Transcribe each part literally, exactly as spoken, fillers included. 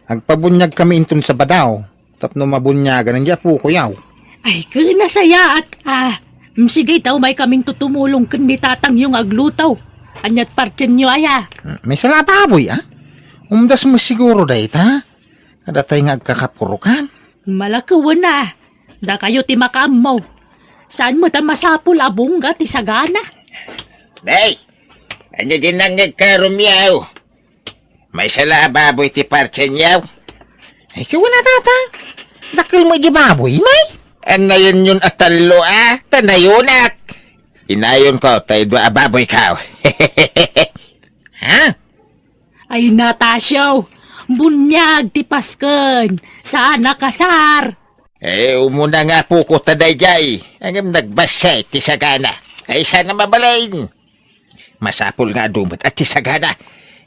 Agpabuniagkami inton Sabado, tapno mabuniagan dagiti apokoyo. Ay, ken nasayaat. Ah, mm, sige, ta umaykamin tumulong ken ni tatangyo nga agluto. Aniat partienyo aya? Mm, maysa la a baboy, a? Umdas met siguro dayta. Kadatay nga agkakapurokan. Malakewen a. Dakayo ti makaammo. Saan met a masapul a bungga ti sagana? Nay, ania diay nangngegka, Romeo? Maysa la a baboy ti partienyo? Ay, ket wen a, tata. Dakkel met diay baboy, may? Annayonyon a tallo a, ta nayonak. Inayonko tay dua a baboyko. Ha? Ay, Natasio, buniag ti Pasken, saan a kasar. Eh, umuna nga apokok ta daydiay, ngem nagbassit ti sagana. Ay, saan a mabalin. Masapul nga adu met a ti sagana.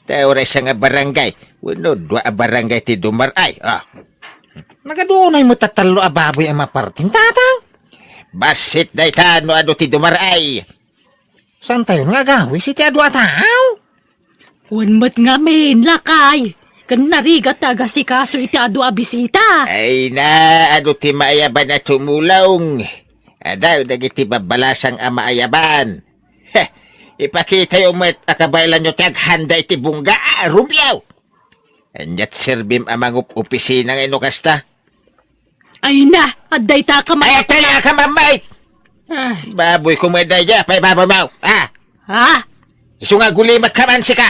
Ta uray sa nga barangay, wenno dua a barangay ti dumar-ay, a. Nagadu unay met a tallo a baboy a mapartin, tatang. Bassit dayta no adu ti dumar-ay. Saantayon nga agawis iti adu a tao? Wen met ngamin, lakay, ken narigat ti agasikaso iti adu a bisita. Ay na, adu ti maayaban a tumulong. Adu dagiti babbalasang a maayaban. Heh, ipakitayo met a kabaelanyo ti aghanda iti bungga, a, Romeo. Aniat serbim a mangup-opisina nga inno kasta? Ay na, adda ita ka ma- Ay, agtaya ka, mamay! Ah. Baboy ko met daydiay, apay baboy mo? Ah! Ha? Isu nga agulimek ka man sika!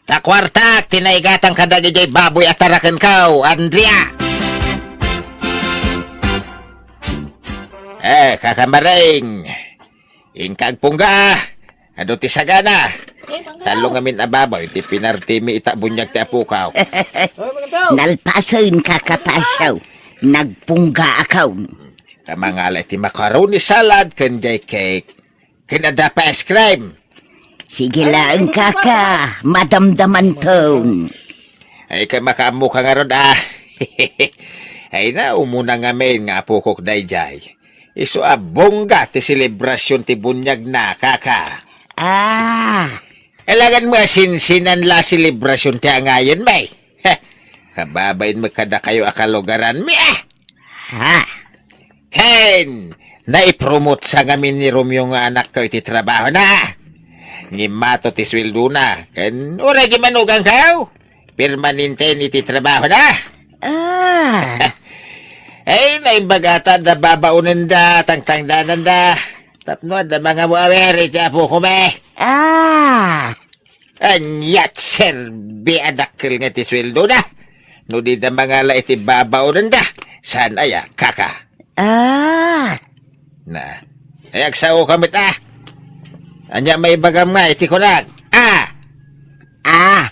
Ta kuartak ti naigatang kadagiti baboy a tarakenko, Andrea! Eh, kakamaring! Inka agpungga, a. Adu ti sagana. Tallo ngamin a baboy ti pinartimi ita buniag ti apokaw. Nalpasen, Kaka Tasio. Nagpungga ako. Ita mangala iti macaroni salad ken jay cake. Ken adda pay ice cream. Sige laeng, Kaka. Madamdamanton. Ay, ket makaammoka ngarud, a. Ay na, umuna ngamin nga apokok daydiay. Isu a bungga ti selebrasion ti buniagna, Kaka. Ah. Alangan mo a sinsinan la selebrasion ti angayen, may. Heh, kababain mo kadakayo a kalugaranmi, a. Ha? Ken, naipromotsa ngamin ni Romeo nga anakko iti trabahona. Ngimmato ti sueldona, ken uray gimanuganko. Permanente iti trabahona. Ah. Ay, naimbagata da babaonenda, tangtangdananda. Tapno adda mangamu-awer iti apokon, eh. Ah. Aniat serbi a dakkel nga ti sueldona. No dida mangala iti babaonenda, saan aya, Kaka? Ah. Na. Ay, agsaoka met, a. Ania maibagam nga iti kunak? A. Ah.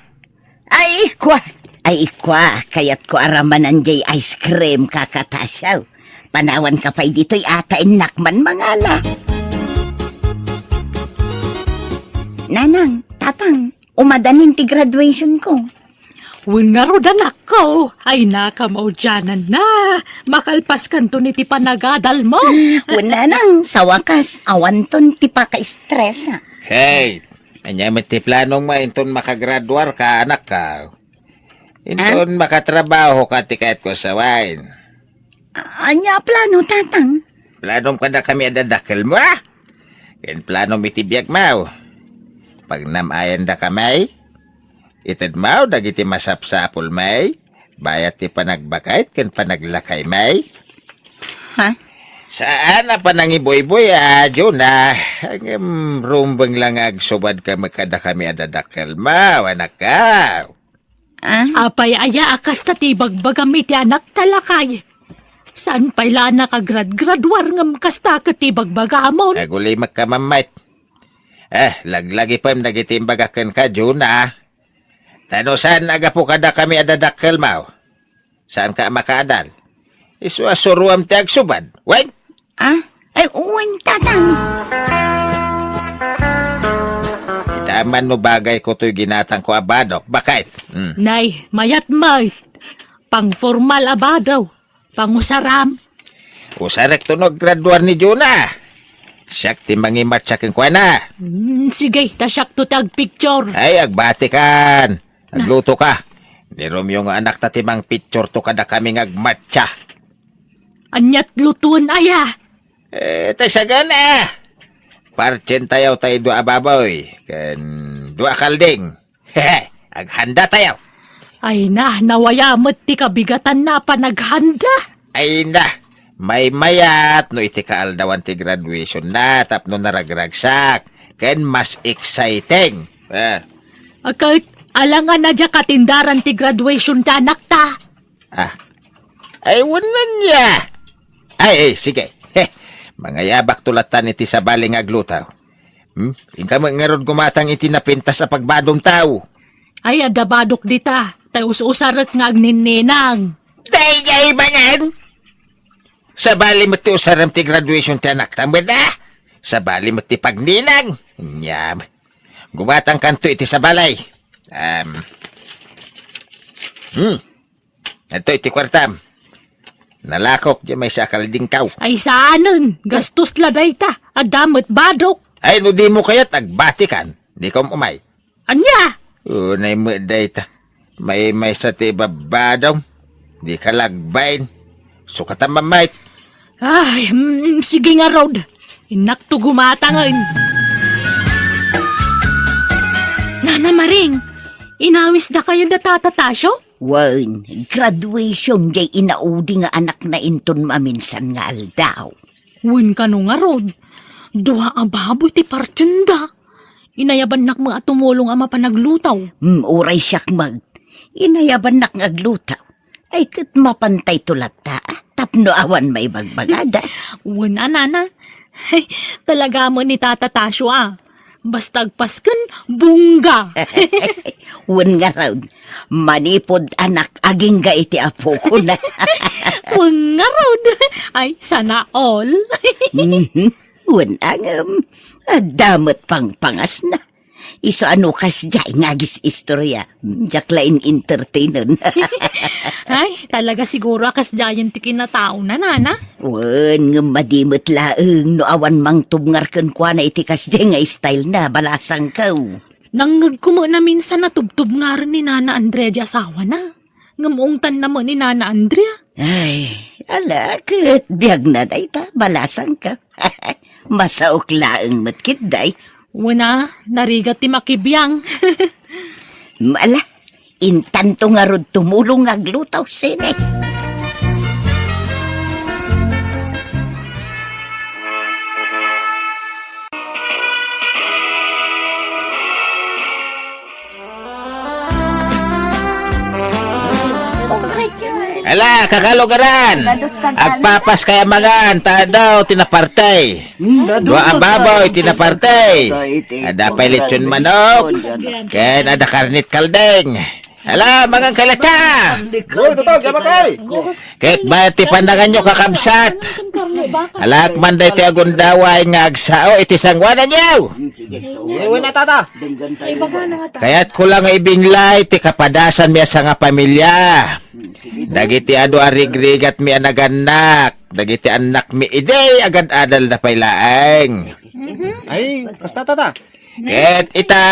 Ay, ikua! Ay, ikua! Kayatko a ramanan jay ice cream, Kaka Tasio. Panawanka pay ditoy, a, ta innak man mangala. Nanang, Tatang, umadanin ti graduationko. Wen ngarud, anakko, ay, nakamaudiananna. Makalpaskanton iti panagadalmo. Wen, Nanang, sa wakas, awanton ti pakaistresak. Kate, ania met ti planongmo inton makagraduarka, anakko? Inton makatrabahoka ti kayatko a sawen. A-, ania a plano, Tatang? Planom kadakami a dadakkelmo, a? Ken planom iti biagmo. Pagnam-ayandakami. Itedmo dagiti masapsapulmi. Bayat ti panagbakayt ken panaglakaymi. Ha? Saan a panangibuybuy, a, Juna. Ngem rumbeng la nga agsubadka met kadakami a dadakkelmo, anakko. Ah? Apay aya a kasta ti ibagbagam iti anakta, lakay? Saan pay la a nakagraduar ngem kasta ket ti ibagbagamon? Agulimekka, mammayt. Eh, laglagipem dagiti imbagak kenka, Juna. Ta no saan a gapu kadakami a dadakkelmo, saanka a makaadal. Isu a suroam ti agsubad. Wen? Ah? Ay, wen, Tatang. Ita man no bagayko toy ginatangko a badok. Bakit? Hmm. Nay, mayat met. Pangformal a bado. Pangusaram. Usarek to no aggraduar ni Juna. Siak ti mangimatsa kenkuana. Hmm, sige, ta siakto ti agpicture. Ay, agbatikan. Agluto ka. Ni Romeo nga anakta ti mangpicture to kadakami nga agmatsa. Aniat lutuon aya? Eh, tay sagana. Partsentayo tay dua a baboy, ken dua a kalding. Hehe, aghanda tayo. Ay na, nawaya met ti kabigatanna a panaghanda. Ay na, maymayat no iti kaaldawan ti graduation na tapno naragragsak, ken mas exciting. Eh. Ket, alangan a dia katindaran ti graduation ti anakta. Ah. Ay, wen ania. Ay, ay, sige. Heh, mangayabak to latan iti sabali nga agluto. Hmm? Inka met ngarud gumatang iti napintas a pagbadom tao. Ay, adda badok dita. Tay us-usarek nga agninninang. Daydiay manen! Sabali met ti usarem ti graduation ti anakta met, ah! Sabali met ti pagninang. Nyam. Gumatang kanto iti sabali. Um, hmm. Adto iti kuartam. Nalakok diay maysa a kaldingkaw. Ay saanen, gastos la dayta. Adda met badok. Ay, no dimo kayat agbatikan, dika umay. Ania? Unay met dayta. Maymaysa ti ibabadom. Dika lagbain. Sukatan mamait. Ay, mm, sige ngarud. Innakto gumatangen. Nana Maring, inawisdakayo da Tata Tasio? Wen, graduation diay inaudi nga anakna inton maminsan nga aldaw. Wen kano ngarud, dua a baboy ti partsenda. Inayabannak met a tumulong a mapan agluto. Hmm, uray siak met. Inayabannak nga agluto. Ay, ket mapantay to latta, ah, tapno awan maibagbagada. Wen a, nana. Talaga met ni Tata Tasio, ah. Basta agpasken, bongga. Wen ngarud, manipud anak agingga iti apokona. Wen ngarud. Ay, sana all. Mhm. Wen a ngem, adda met pangpangasna. Isu a no kasdiay nga agis-istoria, diak la in-entertainen. Ay, talaga siguro a kasdiayen ti kinataona, nana. Wen, ngem madi met laeng no awan mangtubngar kenkuana iti kasdiay nga style na, balasangko. Nangngegko met a minsan a tubtubngaren ni Nana Andrea diay asawana. Ngem ungtanna met ni Nana Andrea. Ay, ala, ket biagna dayta, balasangko. Masaok laeng met ketdi. Wen a, narigat ti makibiang. Ala, intanto ngarud tumulong nga agluto, sine. Ala, kakalugaran! Agpapas kaya mangan, ta adu ti naparti. Dua a baboy ti naparti. Adda pay lechon manok. Ken adda karnit kalding. Ala, mangan kay latta. Uy, Dutog, yaman kay. Ket bayat ti pandanganyo, kakabsat. Alaak man daytoy a gundaway nga agsao iti sangoananyo. Uy, na, tata. Kayatko la nga ibinlay ti kapadasanmi a sangapamilya. Dagiti adu a rigrigatmi a nagannak, dagiti annakmi idi agad-adalda pay laeng. Ay, kasta, tata. Ket ita,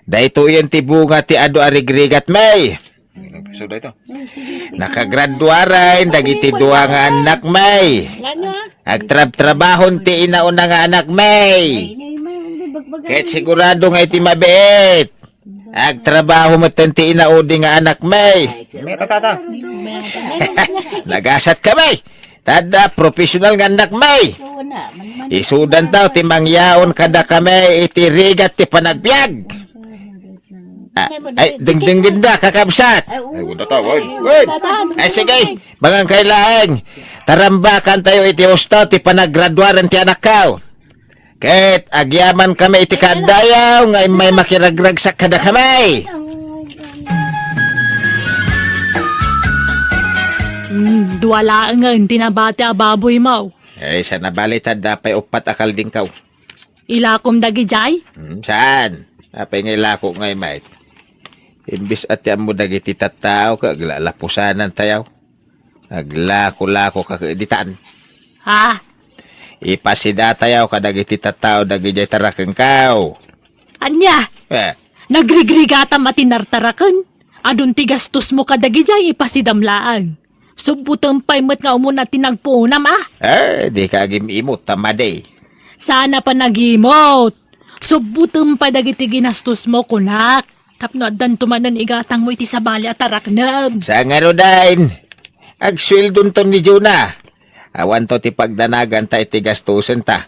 daytoyen ti bunga ti adu a rigrigatmi. Nakagraduaren dagiti dua nga annakmi. Agtrabtrabahon ti inauna nga anakmi. Ket sigurado nga iti mabiit, agtrabaho metten ti inaudi nga anakmi. Meron, tata. Nagasat kami. Tadda, professional nga annakmi. Isudantayo ti mangyaon kadakami iti rigat ti panagbiag. Ah, ay, dingdinggenda, kakabsat. Ay, unda ta, wen. Wen. Ay, sige, mangan kay laeng. Tarambakantayo iti husto ti panagraduaren ti anakko. Ket agyamankami iti kaaddayo nga immay makiragragsak kadakami. Hmm, dua laengen ti nabati a baboymo. Ay, saan a bali ta adda pay uppat a kaldingko. Ilakom dagidiay? Hmm, saan? Apay nga ilako ngay met? Imbes a ti ammo dagiti tattao ket aglalapusanantayo. Aglako-lako ka ket ditan. Ha? Ipasidatayo kadagiti tattao dagidiay tarakengko. Ania? Eh. Nagrigrigatam a tinartaraken? Adun ti gastos mo kadagijay, ipasidam laeng. Subbutem pay met nga umuna ti nagpuonam, a? Eh, dika agim-imot, ta madi. Saan a panagimot. Subbutem pay dagiti ginastos mo, kunak. Tapno addanto manen igatang mo iti sabali a taraknem. Sa ngaruden, agsueldonton ni Jonah. Awanto ti pagdanaganta iti gastosenta.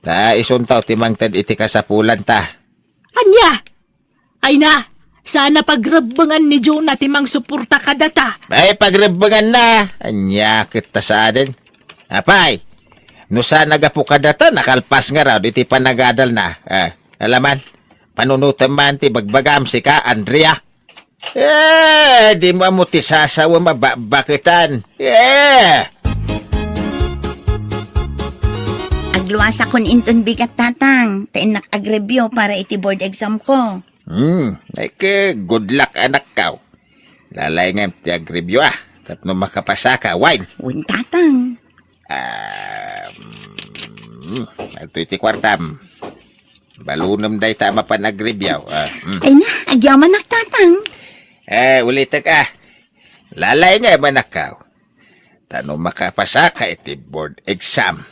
Ta isunto ti mangted iti kasapulanta. Ania? Ay na, saan a pagrebbengan ni Jonah ti mangsuporta kadata. Ay, pagrebbenganna. Ania ket ta saanen? Apay, no saan a gapu kadata, nakalpas ngarud iti panagadalna. Ah, alaman, panunotem man ti bagbagam, sika, Andrea. Eh, dimo ammo ti sasawem a babaketan. Eh! Agluasakon inton bigat, Tatang, ta innak agreview para iti board exam ko. Hmm, ay ke, good luck, anakko. Lalaingem ti agreview, a, tapno makapasaka, wen. Wen, Tatang. Ah, mm, adtoy ti kuartam. Balonem dayta a mapan agreview, a, mm. Ay na, agyamanak, Tatang. Eh, ulitek, a. Lalaingem, anakko. Ta no makapasaka iti board exam,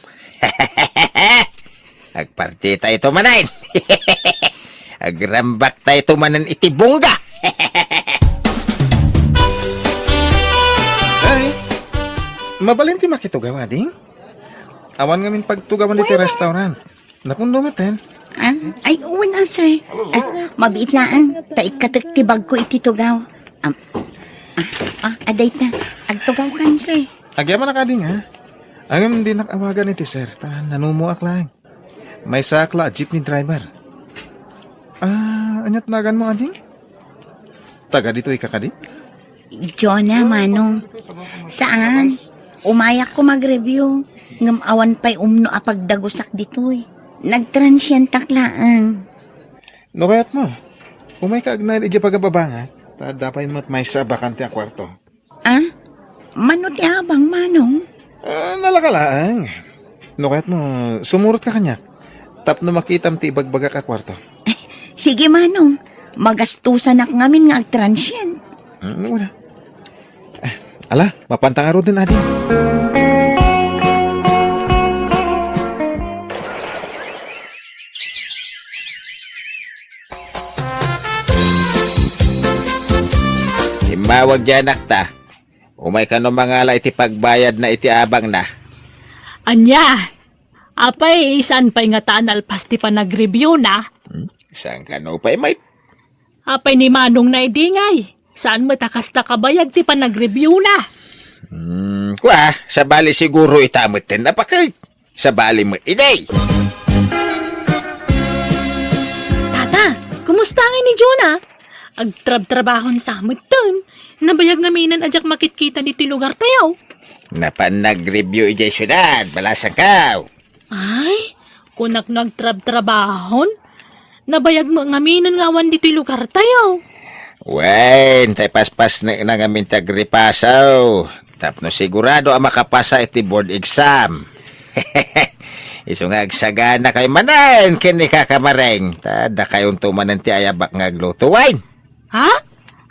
agpartitayto manen. Agrambaktayo manen iti bongga. Ay, mabalin ti makitugaw, ading? Awan ngamin pagtugawan ditoy restaurant. Napundo maten. Ah, ay, wen, a, sir. Ah, mabiit laeng, ta ikkatek ti bagko iti tugaw. Am, ah, ah, adayta. Agtugawkan, sir. Agyamanak, ading, a. Ngem dinak awagan iti sir, ta nanumoak laeng. Maysaak la a jeepney driver. Ah, aniat naganmo, ading? Taga ditoy ka kadi? Jonah, Manong. Saan? Umayak ko mag-review. Ngem awan pay umno a pagdagusak ditoy. Nagtransient ak laeng. No kayatmo, umayka agnaed idiay pagababangak, ta adda pay met maysa a bakante a kuarto. Ah? Mano ti abang, Manong? Ah, nalaka laeng. No kayatmo, sumurotka kaniak. Tapno makitam ti ibagbagak a kuarto. Sige, Manong. Magastosanak ngamin nga agtransient. Hmm, wala. Eh, ala, mapanta ngaruden, adi. Immawag diay anakta. Umay kano mangala iti pagbayadna iti abangna. Ania? Apay, saan pay ngata a nalpas ti panagreviewna? Hmm? Saan kano pay, may? Apay ni Manongna idi ngay? Saan met a kasta kabayag ti panagreviewna? Hmm, kua, sabali siguro ita metten a paket. Sabali met idi. Tata, kumusta ngay ni Jonah? Agtrabtrabahon sa metten. Nabayag ngamin a diak makitkita ditoy lugartayo. Napan nagreview idiay siudad, balasangko. Ay, kunak no agtrabtrabahon. Nabayag met ngamin nga awan ditoy lugartayo. Wen, tay paspasnekna ngamin ti agripasaw. Tapno sigurado a makapasa iti board exam. Isu nga agsaganakayo manen ken ni Kaka Mareng. Ta dakayonto manen ti ayabak nga agluto, wen. Ha?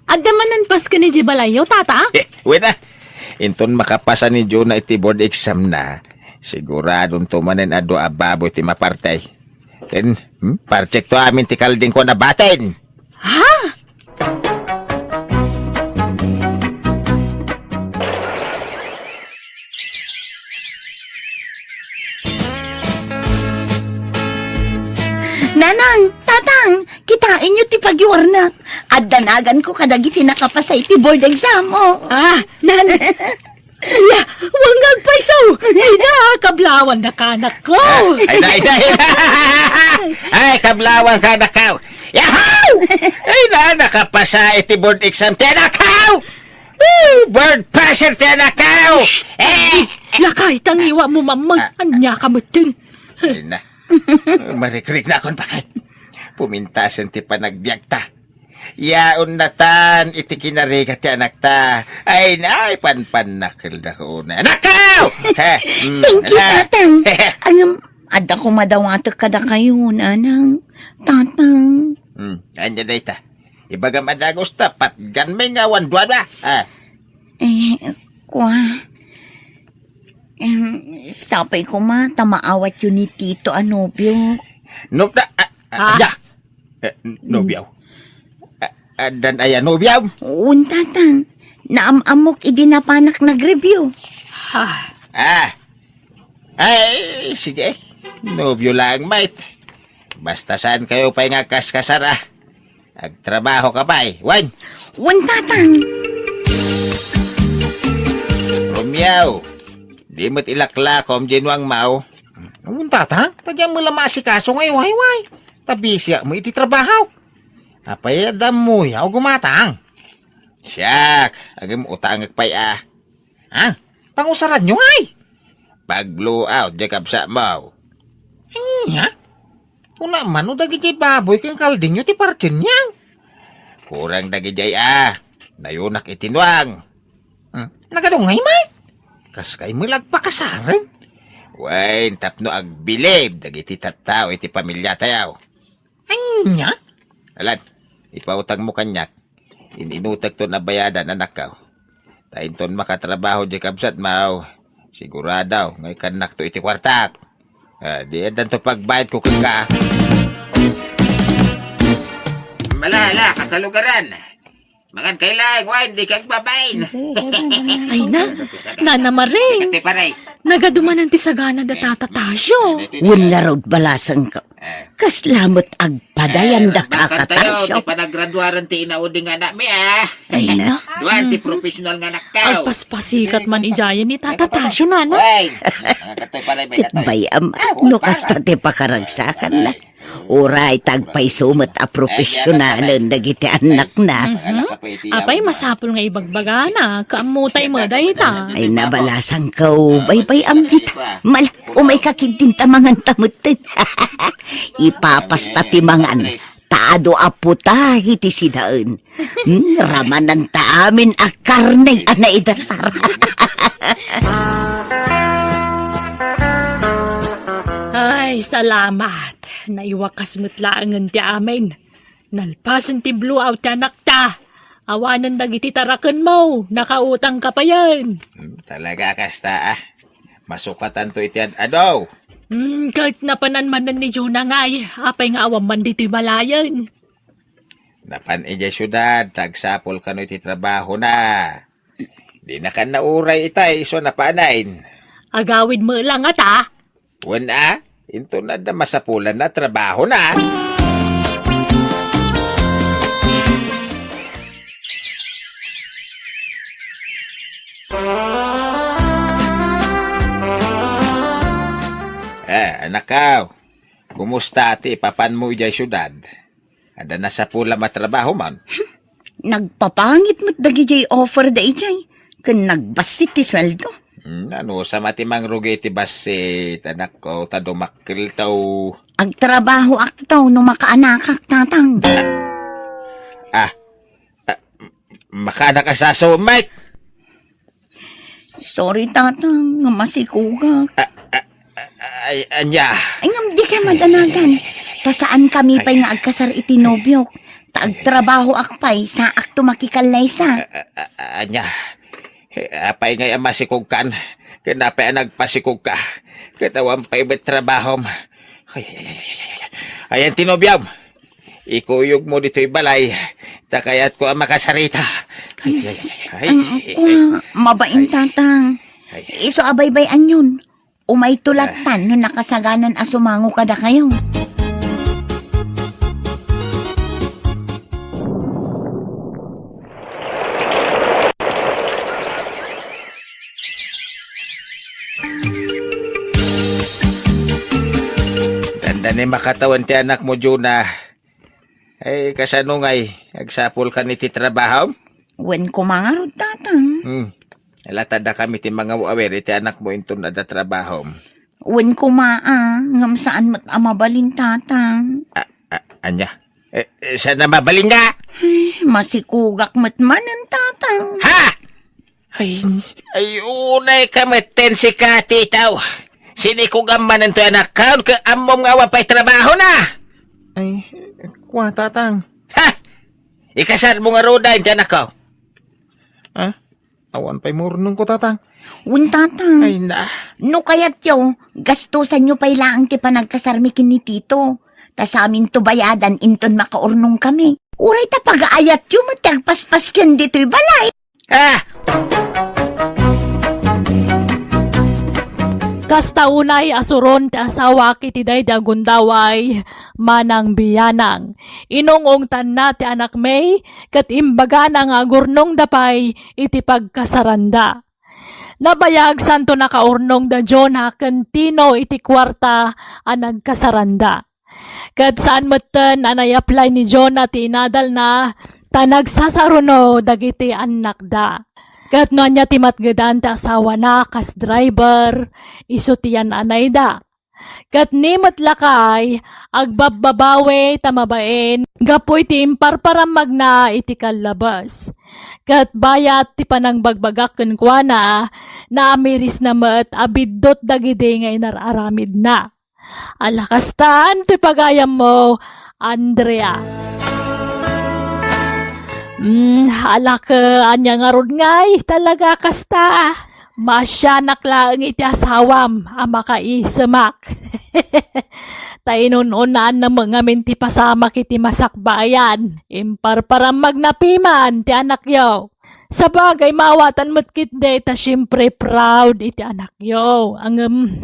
Adda manen pasken idiay balayyo, Tata? Eh, wen a. Inton makapasa ni Jonah iti board exam na, siguradonto manen a dua a baboy ti maparti. Ken, hmm, partekto amin ti kaldingko a nabatin. Ha? Nanang, Tatang, kitaenyo ti pagiwarnak. Addanaganko kadagiti nakapasa iti board exam, o. Ah, nan-, Aya, wen nga agpayso! Ay na, kablawan na kanakko! Ah, ay na, ay na, ay na. Ay, kablawan kanakko! Yahoo! Ay na, nakapasa iti board exam ti anakko! Woo! Board passer ti anakko! Eh! Lakay, tangiwa mo, mamang. Ah. Ania ka metten? Ay na. Marikrik na akon bakit. Pumintasen ti panagbiagta. Yaon natan iti kinarigat ti anakta. Ay, naay panpannakel da ko una. Anakko! He, mm, Thank you, ala. Tatang. Ngem, adda ko madawatek kadakayo, Nanang. Tatang. Hmm, anya dayta? Ibagam a dagus ta, patgan mi nga awan duadua. Ah. Eh, kua. Em, sapay koma ta maawatyo ni Tito a nobio. No, da, ah, ah, Ha? Ya. Eh, nobio. Ah, addan aya nobio? Wen, Tatang. Naam-ammok idi napanak nag-review. Ha? Ah. Ay, sige. Nobio lang, mate. Basta saan kayo pay nga agkaskasar, ah. Agtrabaho ka pay, wen? Wen, Tatang. Romeo, di met ilaklakom, Ginwang Mau. Wen, Tatang, ta diak met la maasikaso nga iwayway. Ta bisiak met iti trabaho. Apay, adda ammoyo a gumatang? Siak, agim-utangek pay, ah. Ha? Pangusaranyo ngay? Pag-blow out, diay kabsatmo. Ania? Kuna man no dagidiay baboy ken kaldingyo ti partinyo. Kurang dagidiay a. Nayunak iti nuang. Hmm? Nagadungay met? Kas kay met la agpakasaren? Wen, tapno agbilib dagiti tattao iti pamiliatayo. Ania? Alan, ipautangmo kaniak. In-inutekton a bayadan, anakko. Ta inton makatrabaho diay kabsatmo, sigurado nga ikannakto iti kuartak. Ah, di addanto pagbayadko kenka. Mala, ala, kasalugaran. Mangan kayo laeng, wen, dika agbabain. Ay na, Nana Marie. Katoy, pare. Nagadumanan ti sagana da Tata Tasio. Wen ngarud, balasangko. Eh. Kasla met agpadayan da, Kaka Tasio. Ti panagraduaran ti inaudi nga anakmi, ah. Ay na. Duan ti professional nga anaktayo. Agpaspasikat man idiayen ni Tata Tasio, Nana. Wen. Katoy, pare, may katoy. Ket bay-am, no kasta ti pakaragsakanna. Uray ta agpayso met a profesionalen dagiti annakna. Mhm. Apay, masapul nga ibagbagana, kaammo tay met dayta. Ay, nabalasangko, baybay-am dita. Mal, umayka ketdin ta manganta metten. Ipapasta ti mangan, ta adu a puta iti sidaen. Hmm, ramananta amin a karne a naidasar. Ay, salamat. Naiwakas met laengen ti amin. Nalpasen ti blowout ti anakta. Awanen dagiti tarakenmo, nakautangka payen. Hmm, talaga kasta, ah. Masukatanto iti ad-adu. Hmm, ket napanan manen ni Juna ngay, apay nga awan man ditoy balayen? Napan idiay siudad, ta agsapul kano iti trabahona. Dinakan nauray itay isu a napanen. Agawid met la ngata? Wen a, inton adda masapulanna a trabahona. Eh, anakko, kumusta ti ipapanmo idiay siudad? Adda nasapulam a trabahom? Nagpapangit met dagidiay offer daydiay, ken nagbassit ti sueldo. Hmm, anusam a ti mangrugi iti bassit, anakko, ta dumakkelto. Agtrabahoakto no makaanakak, Tatang. Ah, ah, makaanak a saso, Mike? Sorry, Tatang, nga masikugak. A-, a-, a-, ay, ania? Ay, ngem dika madanagan. Ta saankami pay nga agkasar iti nobiok. Ta agtrabahoak pay, saakto makikallaysa. A-, a-, a-, ania? Eh, apay ngay a masikugkan? Ken apay a nagpasikugka? Ket awan pay met trabahom. Ay, ay, ay, ay, ay, ay. Ayan ti nobiom. Ikuyogmo ditoy balay, ta kayatko a makasarita. Ay, ay, ay, ay, ay. Ang, ay, kua, ay, mabain, ay, Tatang. Ay. Isu a baybay-anyon. Umayto lattan no nakasaganan a sumango kadakayo. Dandani makatawen ti anakmo, Juna. Ay, kasano ngay? Agsapulkan iti trabahom? Wen koma ngarud, Tatang. Hmm. Latadakami ti mangaw-awir iti anakmo inton adda trabahom. Wen koma, a, ngem saan met a mabalin, Tatang. A, a, ania? Eh, eh, saan a mabalin nga? Ay, masikugak met manen, Tatang. Ha? Ay, ay, unay ka metten sika, titaw. Sinikugam manen toy anakkaon, ket ammom nga awan pay trabahona. Ay, kua, Tatang. Ha? Ikasarmo ngaruden ti anakko. Ah, awan pay maurnongko, Tatang. Wen, Tatang. Ay, na. No kayatyo, gastusanyo pay laeng ti panagkasarmi ken ni Tito. Ta saminto bayadan inton makaurnongkami. Uray ta pagaayatyo met ti agpaspas ken ditoy balay. Ah! Kasta unay a suron ti asawak iti daydi a gundaway, Manang Bianang. Inung-ungtanna ti anakmi ket imbagana nga agurnongda pay iti pagkasaranda. Nabayag santo nakaurnong da Jonah ken Tino iti kuarta a nagkasaranda. Ket saan metten a naiaplay ni Jonah ti inadalna, ta nagsasaruno dagiti annakda. Ket no ania ti matgedan ti asawana kas driver, isu ti yan-anayda. Ket ni met lakay, agbabbabawi ta mabain gapu iti imparparammagna iti kallabes. Ket bayat ti panangbagbagak kenkuana, naamirisna met a biddut dagidi nga inar-aramidna. Ala kastan ti pagayammo, Andrea. Mm, ala ket ania ngarud ngay, talaga kasta. Maasianak laeng iti asawam a makaisemak. Ta inun-unaanna met ngamin ti pasamak iti masakbayan. Imparparammagna piman ti anakyo. Sabagay, maawatan met ketdi ta siempre proud iti anakyo. Ngem,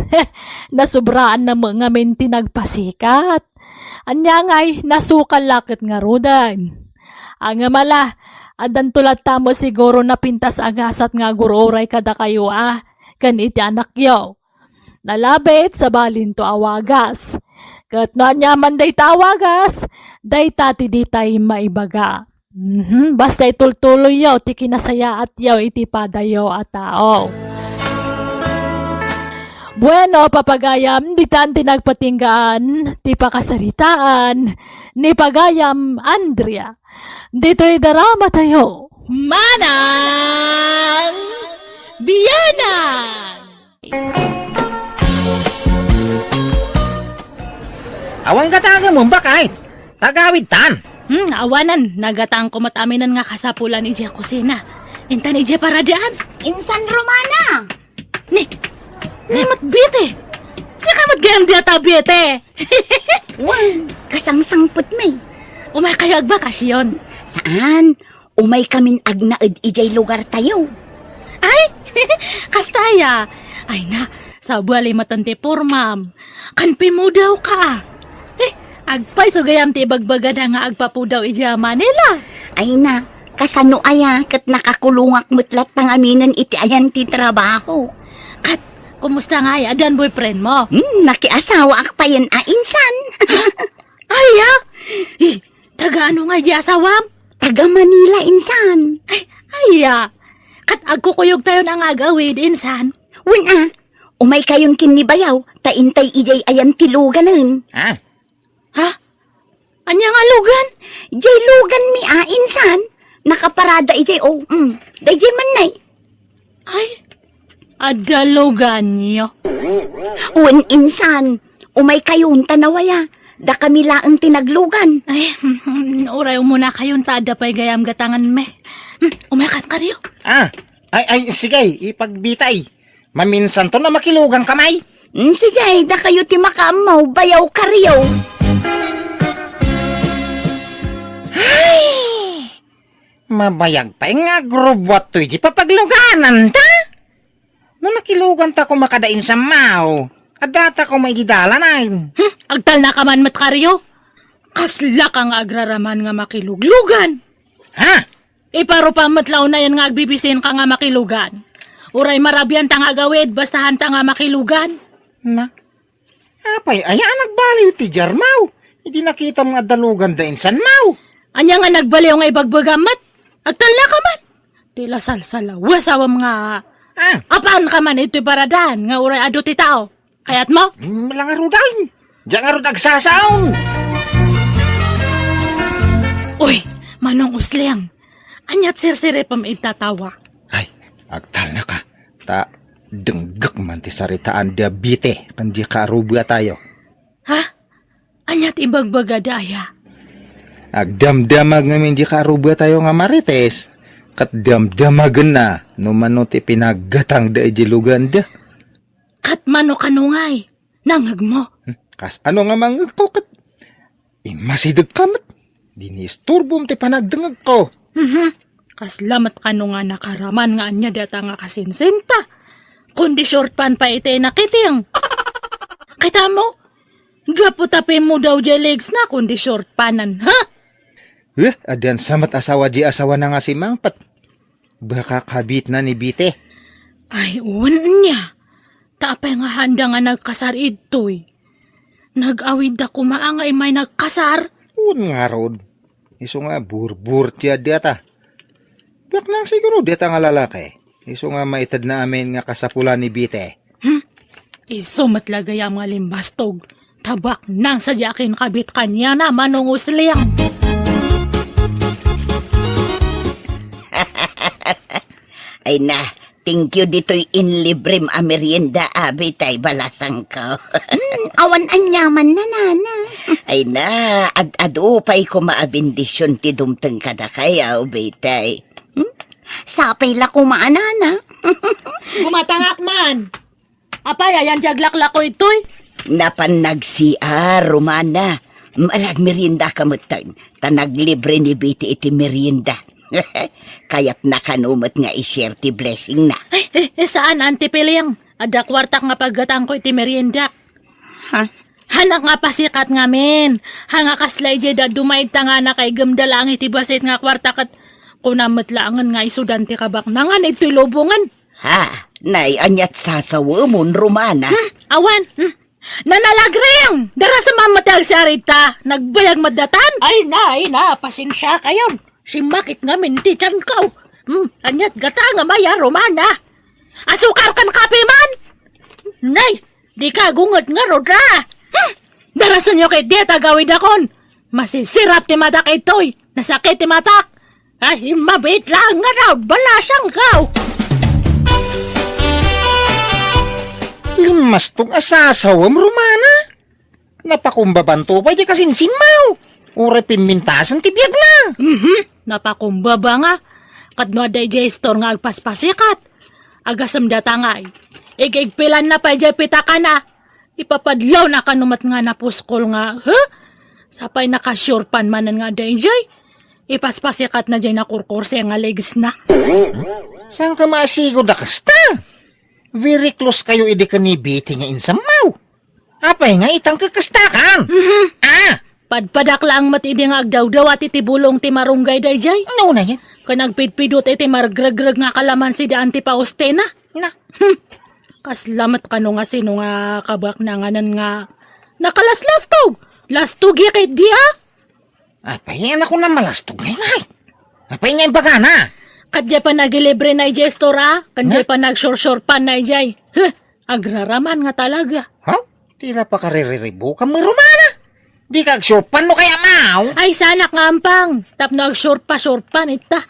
nasubraanna met ngamin ti nagpasikat. Ania ngay, nasukal la ket ngaruden. Ngem ala, addanto latta met siguro napintas a gasat nga agur-uray kadakayo a, ken iti anakyo. Nalabit, sabalinto a wagas. Ket no aniaman dayta a wagas, dayta ti ditay maibaga. Mhm, basta itultuloyyo ti kinasayaatyo iti padayo a tao. Bueno, papagayam, ditan ti nagpatinggaan ti pakasaritaan ni Pagayam Andrea. Ditoy drama tayo. Manang Bianang! Awan gatangem, bakay. Tagawid tan. Hmm, awanan. Nagatangko met aminan nga kasapulan idiay kusina. Intan idiay paradaan. Insan Romana! Ni, ni met Bete. Sika met gayam diay ta Bete. Wen, kasangsangpet mi. Umay kayo agbakasyon? Saan? Umay kamin agnaed idiay lugar tayo. Ay, kasta aya. Ay na, sabali matan ti pormam. Kan pimudaw ka. Eh, agpayso gayam ti ibagbagada nga agpapudaw idiay Manila. Ay na, kasano aya ket nakakulongak met latta ngaminen iti ayan ti trabaho. Kat, kumusta ngay? Addan boyfriend mo? Hmm, nakiasawaak payen a insan. Aya? Eh, taga ano nga di asawam? Taga Manila insan. Ay, aya. Kat agkukuyog tayo na nga agawid insan. Wen a, umay kayon ken ni bayaw, ta intay idiay ayan ti luganen. Ah, Ha? Ania nga lugan? Jay lugan mi a, insan. Nakaparada ijay, o, mm. Dayjay man nay. Ay, adda luganyo. Wen, insan. Umay kayon ta nawaya. Dakami laeng ti naglugan. Ay, uray umuna kayon ta adda pay gayam gatangan mi. Hmm, umay kan kariyo. Ah, ay, ay, sige, ipagbitay. Maminsanto na makilugan ka, may. Mm, sige, dakayo ti makaammo, bayaw kariyo. Ay! Mabayag pay nga agrubwat toy di papagluganan ta? No nakilugan ta koma kada insan maw, adda ta koma idi dalanen. Hmm, agtalna ka man met kariyo. Kasla ka nga agraraman nga makiluglugan. Ha? Iparupa met la unayan nga agbibisin ka nga makilugan. Uray marabian ta nga agawid, basta han ta nga makilugan. Na, apay, aya a nagbaliw ti jarmaw? Idi nakitam nga adda lugan da insan maw. Anya nga nagbaliw nga ibagbagam met? Agtalna ka man. Ti la salsalaw, asawam nga. Ah. Apan ka man ito'y paradan nga uray adu ti tao. Kayat mo? Mm, langarudan. Diyan ngarud agsasaon. Uy, Manong Usleng. Anyat sirsiripem ita tawa? Ay, agtalna ka. Ta, denggek man ti saritaan diabete kan di kaarubia tayo. Ha? Anyat ibagbaga da aya? Agdamdamag ngamin di karubatayo nga Marites, ket damdamagenna no mano ti pinaggatangda idiay luganda. Ket mano kano ngay? Nangngegmo? Hmm, kas ano nga mangngegko ket immasidegka met. Di ni isturbom ti panagdengngegko. Mhm. Kasla met kano nga nakaraman nga ania dayta nga kasinsinta? Kundi short pant pay iti nakiting. Kitamo? Gapu ta pimmudaw diay legs na, kundi short pant-an, ha? Eh, addan sa met asawa di asawana nga simangpet. Baka kabitna ni Bite. Ay, wen nia. Ta apay nga haanda nga nagkasar idtoy? Nag-awidda koma nga immay nagkasar? Wen ngarud. Isu nga burbur ti adi ata. Baknang siguro dayta nga lalaki. Isu nga maitedna amin nga kasapulan ni Bite. Hmm? Isu met la gayam nga limbastog. Ta baknang sadi a kinkabit kaniana, Manong Usliang. Ay na, thank you ditoy inlibrem a merienda, abi tay balasangko. Hmm, awan aniaman na, nana. Ay na, ad-adu pay koma a bendision ti dumteng kadakayo, abi tay. Hmm? Sapay la koma a nana. Kumatangak man. Apay, ayan diay aglaklako itoy? Napan nag-C R, Romana. Mm, ala, agmeriendaka metten. Ta naglibre ni Bite iti merienda. Kayatna kano met nga i-share ti blessingna. Ay, eh, eh, saan, Auntie Piling? Adda kuartak nga paggatangko iti merienda. Ha? Hanak nga pasikat ngamin. Ha nga kasla idiay dadduma ita nga nakaigem da laeng iti bassit nga kuarta ket kunam met laengen nga isudan ti kabaknangan itoy lubongen. Ha? Nay, aniat sasawemon, Romana? Hmm, awan. Hmm. Nanalagring! Darasem met ti agsarita. Nagbayag met datan. Ay na, ay na, pasensiakayon. Simmakit ngamin ti tianko. Hmm, aniat gatangem aya, Romana? Asukar ken kape man? Nay, dika gunget ngarud a. Hmm, darasenyo ket diay agawidakon. Masisirap ti matak itoy. Nasakit ti matak. Ay, mabiit laeng ngarud, balasangko. Limmastog a sasawem, Romana. Napakumbabanto pay diay kasinsinmo. Uray pimmintasen ti biagna. Mhm, napakumbaba nga. Ket no adda idiay store nga agpaspasikat, agasem data ngay. Igigpilanna pay diay pitakana. Ipapadlawna kano met nga napuskol nga, huh? Sapay naka-short pant manen nga adda idiay. Ipaspasikatna diay nakurkurse nga legsna. Saanka maasigo da kasta? Very close kayo idi ken ni Betty nga insammo. Apay nga itang kakastakan? Mhm. Ah! Padpadak laeng met idi nga agdawdawat iti bulong ti marunggay daydiay. No, na yan. Ken agpidpidot iti margregreg nga kalamansi da Auntie Faustina. Na. Hmm. Kasla met kano nga sino nga kabaknanganan nga nakalaslastog. Lastog ya ket di, ah? Apay, anak ko na malastog ngay, ngay. Apay nga imbagana? Kadya pa nagilibre na ijay store, ah. Kadya Na? pa nagsursur pa na ijay. Huh, agraraman nga talaga. Ha? Tila pa kaririribo ka, Romana. Di ka agsupan no kaya mao? Ay, sanak nga ampang. Tapno agsurpa-surpan ita.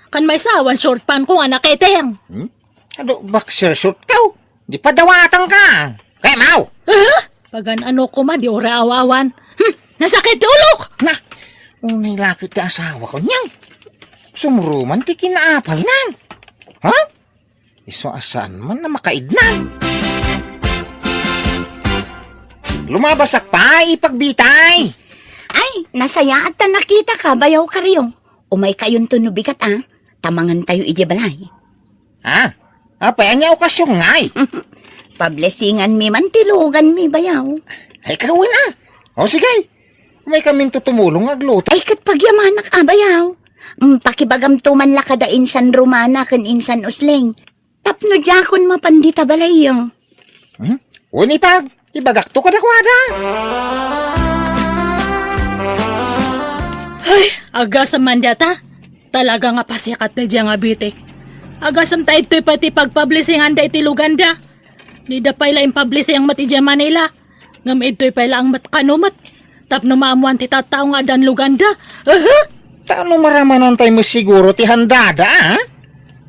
Kan may sawan surpan ko nga naketeng. Hmm? Adu, boxer short ka, oh. Di padawatan ka. Kaya mao? Huh? Pagan ano ko ma, di ora awawan. Hmm, nasakit ti ulok! Na, unay lakit ti asawa ko niyang. Sumuruman ti kinaapal nan. Ha? Isu a saan man na makaidnan. Lumabasak pa, ipagbitay. Ay, nasayaat ta nakita ka, bayaw Kario. Umay kayonto no bigat, ah. Tamangan tayo iti balay. Ah, apay, anya okasyon ngay? Pablesingan mi man ti lugan mi, bayaw. Ay, kawin, ah. O, sige. May kamin to tumulong nga agluto. Ay, ket pagyamanak, a, bayaw. Mm, pakibagamto man la kada insan Romana ken insan Usling. Tapno diakon mapan dita balayyo. Hmm? Wen ipag, ibagak to kadakuada. Ay, agasem man data. Talaga nga pasikat da diay nga bitik. Agasem ta ittoy pay ti pagpablesingan da iti lugan da. Dida pay la impablising met idiay Manila. Ngem idtoy pay laeng met kano met. Tapno maammoan ti tattao nga addan luganda. Aha! Ta no maramanan tay met siguro ti handada, ah?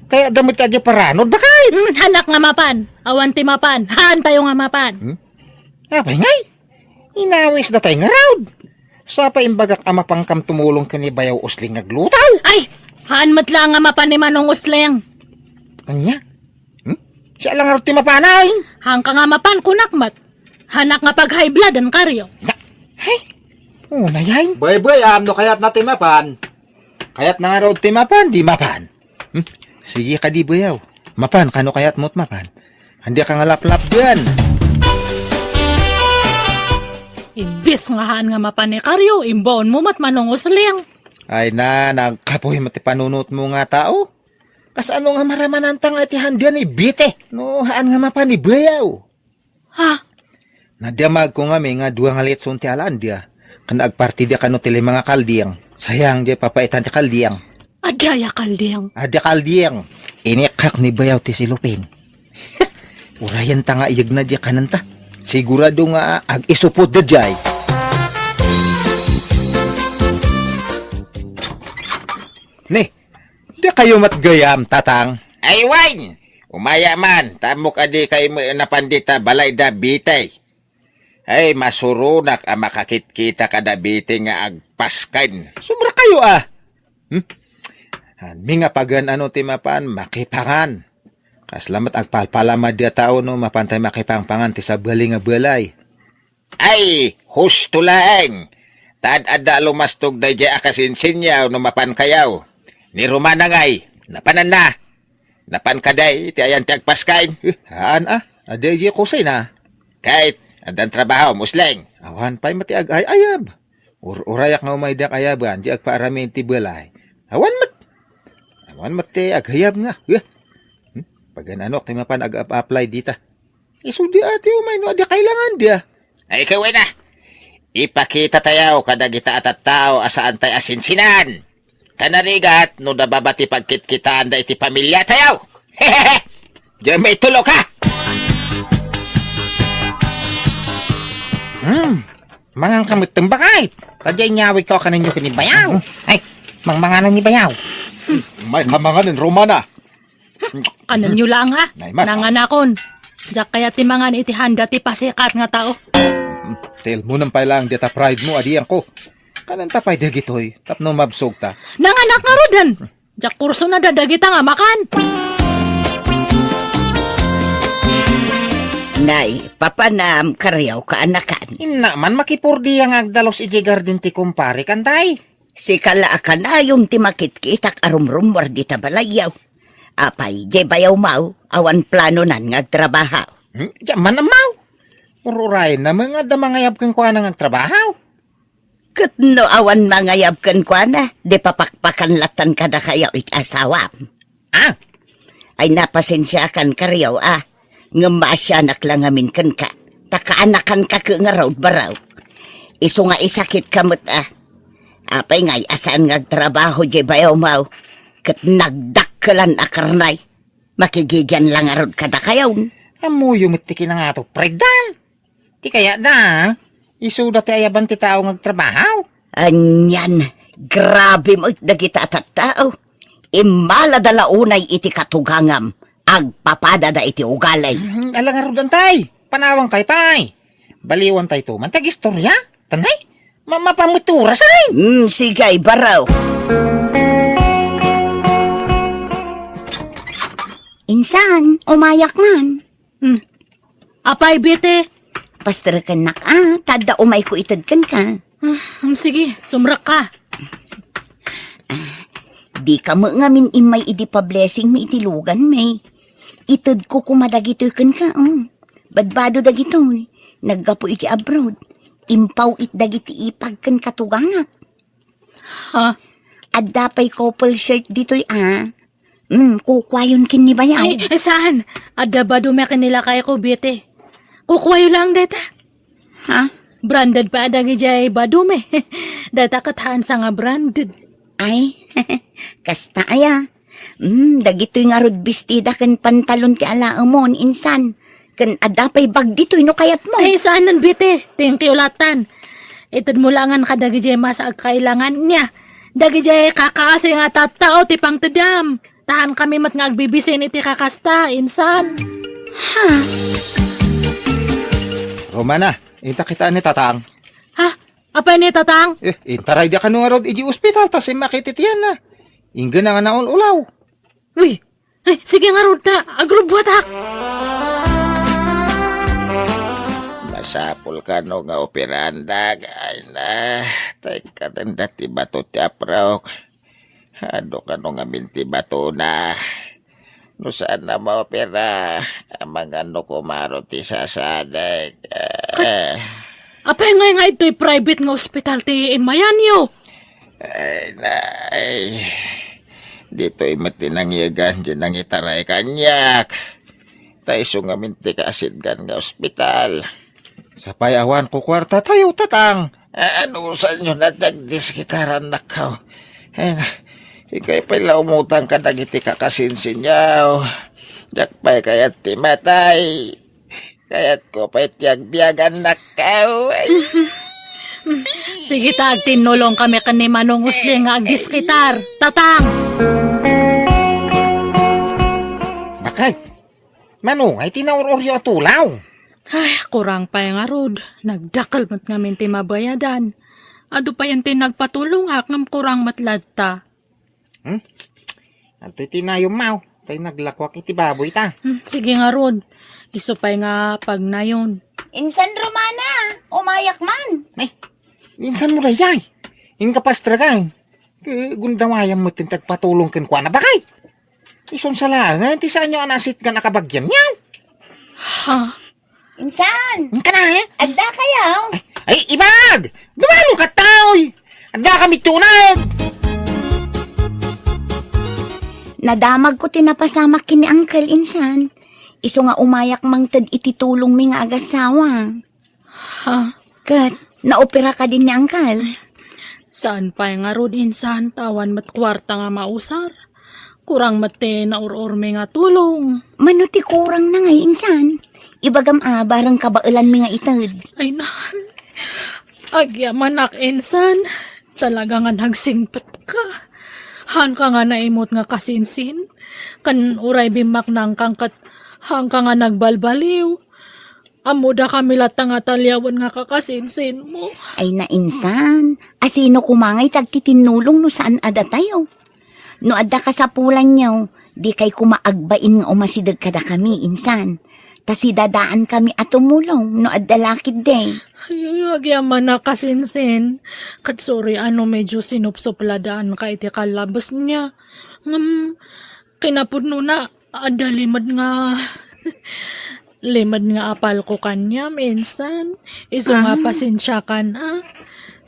Kaya adda met ti agiparanod, bakay? Hmm, hanak nga mapan. Awan ti mapan. Haan tayo nga mapan. Hmm? Apay ngay? Inawis da tay ngarud. Sapay imbagak a mapankam tumulong ken ni Bayaw Usleng nga agluto. Ay! Haan met la nga mapan ni Manong Usleng. Ania? Hmm? Siya lang ngarud ti mapan. Haanka nga mapan, kunak met. Haanak nga pag-high blood-en, Karyo. Na, ay, unayen. Bay, bay, am, no kayatna ti mapan. Kayatna ngarud ti mapan, di mapan. Hmm? Sige kadi, Bayaw. Mapan, kano kayatmo ti mapan? Andi ka nga laplap diyan. Imbis nga haan nga mapan ni Karyo, imbaonmo met Manong Usleng. Ay na, nagkapoy met ti panunotmo nga tao. Kasano nga maramananta nga iti haandian ni Bite? No, haan nga mapan ni Bayaw. Ha? Nadamagko ngamin nga dua nga litson ti alaandia. Ken agpartidia kano ti lima nga kalding. Sayang, di papaitan ti kalding. Adda aya kalding? Adda kalding. Inikkak ni Bayaw ti silupin. Urayenta nga iyegna di kanenta. Sigurado nga ag-isupod da jay. Ni, dakayo met gayam, Tatang? Ay, wen! Umaya man, ta ammok a dikay met napan dita balay da Bite. Ay, masuronak a makakitkitak kada Bite nga agpasken. Sobra kayo, ah. Hmm? Anmi nga pagan-ano ti mapan, makipangan. Kasla met agpalpalama dia tao no mapantay makipangpangan ti sabali nga balay. Ay, husto laeng. Ta ad-adda a lumastog dayjay a kasinsinyaw no mapankayaw. Ni Romana ngay, napananna. Napan kadi ti ayan ti agpasken? Eh, haan, ah. Adi, di kusina. Ket, addan trabaho, Usleng? Awan pay met ti ag-ay-ayab. Ur-urayak nga umay diak ayaban, di agpaaramin ti balay. Awan met. Awan met ti aghayab nga. Eh. Hmm? Pagan-anok ti mapan ag-apply dita. Isu di ati umay no adi kailangan dia. Ay, ikaw, ina. Ipakita tayo kadagita a tattao a saan tay a sinsinan. Ta narigat no nababa ti pagkitkitaan da iti pamilya tayo. Diyan may tulo ka. Hmm. Mangan ka met tembakay. Tadya inyawit ko kaninyo kini Bayaw. Ay, mangmanganan ni Bayaw. May kamangan ni Romana. Kanenyo lang, ah. Nay, mas. Nanganakon. Diak kayat ti mangan iti handa ti pasikat nga tao. Hmm, tilmonem pay lang dita pride mo, adian ko. Kanenta pay dagitoy, tapno mabsog ta. Nanganak nga ruden. Diak kurso na dadagita nga makan. Nay, papanam, kariaw kaanakan. Inna man makipurdia nga agdalus iti garden ti kumpare, kantay. Sika la a kanayon ti makitkitak a rumrummuar dita balayyo. Apay, diay Bayaw Maw, awan planonan nga agtrabaho. Hmm? Diak man ammo. Ururayen na nga adda mangayab kenkuana nga agtrabaho. Ket no awan mangayab kenkuana, di papakpakan latan kadakayo iti asawam. Ah! Ay, napasensiakan, kariaw, ah. Ngem maasianak la ngamin kenka. Ta kaanakanka ket ngarud, baraw. Isu nga isakit ka met, ah. Apay ngay a saan nga agtrabaho diay Bayaw Maw? Ket nagdakkelan a karnay. Makigigian la ngarud kadakayon. Ammoyo met ti kinangato, Fred, dan. Ti kayatda, isuda ti ayaban ti tao nga agtrabaho. Anian, grabe met dagita a tattao. Immalada la unay iti katugangam, agpapadada iti ugali. Hmm, ala ngarud, antay. Panawan kay pay. Baliwan tay to man ti agistorya. Tanay, ma-, mapamuturas ay. Hmm, sige, baraw. Insan, umayak man. Hmm. Apay, Bite? Pasterekennak, ah, ta adda umayko ited kenka. Ah, um, sige, sumrekka. Dika met ngamin immay idi pa-blessing mi iti lugan mi. Itedko koma dagitoy kenka, um. Badbado dagitoy. Naggapu iti abroad. Impaw it dagiti ipag ken katugangak. Ha? Adda pay couple shirt ditoy, ah. Mm, kukuayon ken ni Bayaw. Ay, saan? Adda badume ken ni lakayko, Bite. Kukuayo lang dayta. Ha? Branded pa dagidiay badume. Dayta ket haansa nga branded. Ay, kasta aya. Mm, dagitoy ngarud bestida ken pantalon ti alaemon, insan. Ken adda pay bag ditoy no kayatmo. Ay, saanen, Bite. Thank you latan. Itedmo langan kadagidiay masa agkailangan niya. Dagidiay kakaasi nga tattao ti pangtedam. Tahan kami met nga agbibisin iti kakasta, insan. Ha? Romana, inta kita ni Tatang. Ha? Apay ni, Tatang? Eh, intaray da kano ngarud iti ospital, ta simmakit iti tianna. Inggana nga naul-ulaw. Uy, eh, sige ngarud ta, agrubbuatak. Masapul kano nga operaandak, ay na, tay katen dati bato ti aprok. Adu kano ngamin ti batona. No saan na maopera, amangan no kumaro ti sasadek. Eh, Apay ngay nga itoy private nga ospital ti immayanyo? Ay, nay. Ditoy met ti nangyagan, di nangitaray kaniak. Ta isu ngamin ti kaasitgan nga ospital. Sapay awan kukuarta tayo, Tatang. Anusanyo na ti agdiskitarannak, kaw? Ay na, ikay pay la umutang kadagiti kakasinsinyo. Diak pay kayat ti matay. Kayatko pay ti agbiagannak, kaw. Ay. Sige ta, agtinnulong kami ken ni Manong Usling nga agdiskitar. Tatang! Bakay, Manong, ay ti naur-uryo a tulaw. Ay, kurang pay ngarud. Nagdakkel met ngamin ti mabayadan. Adu payen ti nagpatulongak ngem kurang met latta. Hmm? Adtoy ti nayonmaw, tay naglakuak iti baboy ta. Hmm, sige ngarud. Isu pay nga pagnayon. Insan Romana, umayak man. Ay, insan mo dayay? Inka pastragay. Ke, gundawayam met ti agpatulong kenkuana, bakay. Isun sa laengen ti saanyo a naasitgan a kabagianyo. Ha? Insan! Inka na, eh? Adda kayo? Ay, ay, ibag! Dumano ka, taoy! Adda kami tunag! Nadamag ko ti napasamak ken ni Uncle, insan. Isu nga umayak mangted iti tulong mi nga agasawa. Ha? Ket, naopera ka din ni Uncle? Saan pay ngarud, insan, ta awan met kuarta nga mausar. Kurang met ti naur-urmi nga tulong. Mano ti kurang na ngay, insan? Ibagam a, bareng kabaelan mi nga ited. Ay na. Agyamanak, insan. Talaga nga nagsingpet ka. Haan ka nga naimut nga kasinsin. Kan uray bimmaknang kang ket haan ka nga nagbalbaliw. Ammoda kami latta nga taliawen nga kakasinsin mo. Ay na, insan, asino koma ngay ti agtitinnulong no saan a datayo? No adda kasapulanyo, dikay koma agbain nga umasideg kadakami, insan. Ta sidadaan kami a tumulong no adda lakid de. Ay, ay, agyamanak, kasinsin. Ket sorry a no medyo sinupsupladaan ka iti kallabes niya. Ngem, kinapudnona, adda limed nga, limed nga apal ko kaniam, insan. Isu nga Ah. pasensiakan, ah.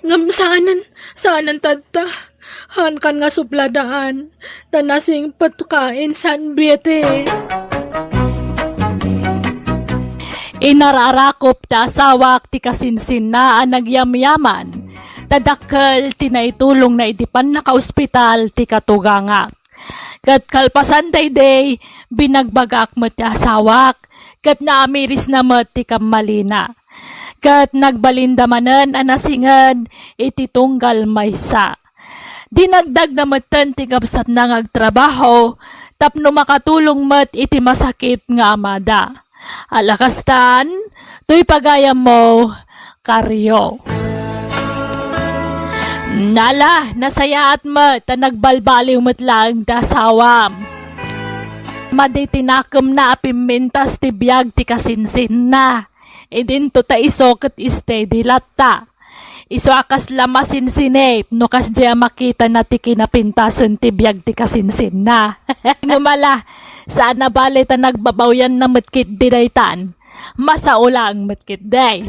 Ngem saanen, saanen tatta. Haankan nga supladaan. Ta nasingpet ka, insan Betty. Inararakop ti asawak ti kasinsinna a nagyamyaman. Ta dakkel ti naitulongna iti pannakaospital ti katugangak. Ket kalpasan daydi, binagbagak met ti asawak, ket naamirisna met ti kammalina. Ket nagbalinda manen a nasinged iti tunggal maysa. Dinagdagna metten ti kabsatna nga agtrabaho tapno makatulong met iti masakit nga amada. Ala kastan, toy pagayammo, Kario. Nala, nasayaat met ta nagbalbaliw met laeng ti asawam. Madi ti nakemna a pimmintas ti biag ti kasinsinna. Idinto ta isu ket steady latta. Isu a kasla masinsinit no kasdiay a makitana ti kinapintasen ti biag ti kasinsinna. Ngem ala, saan a bale ta nagbabawianna met ketdi daytan. Masao laeng met ketdi.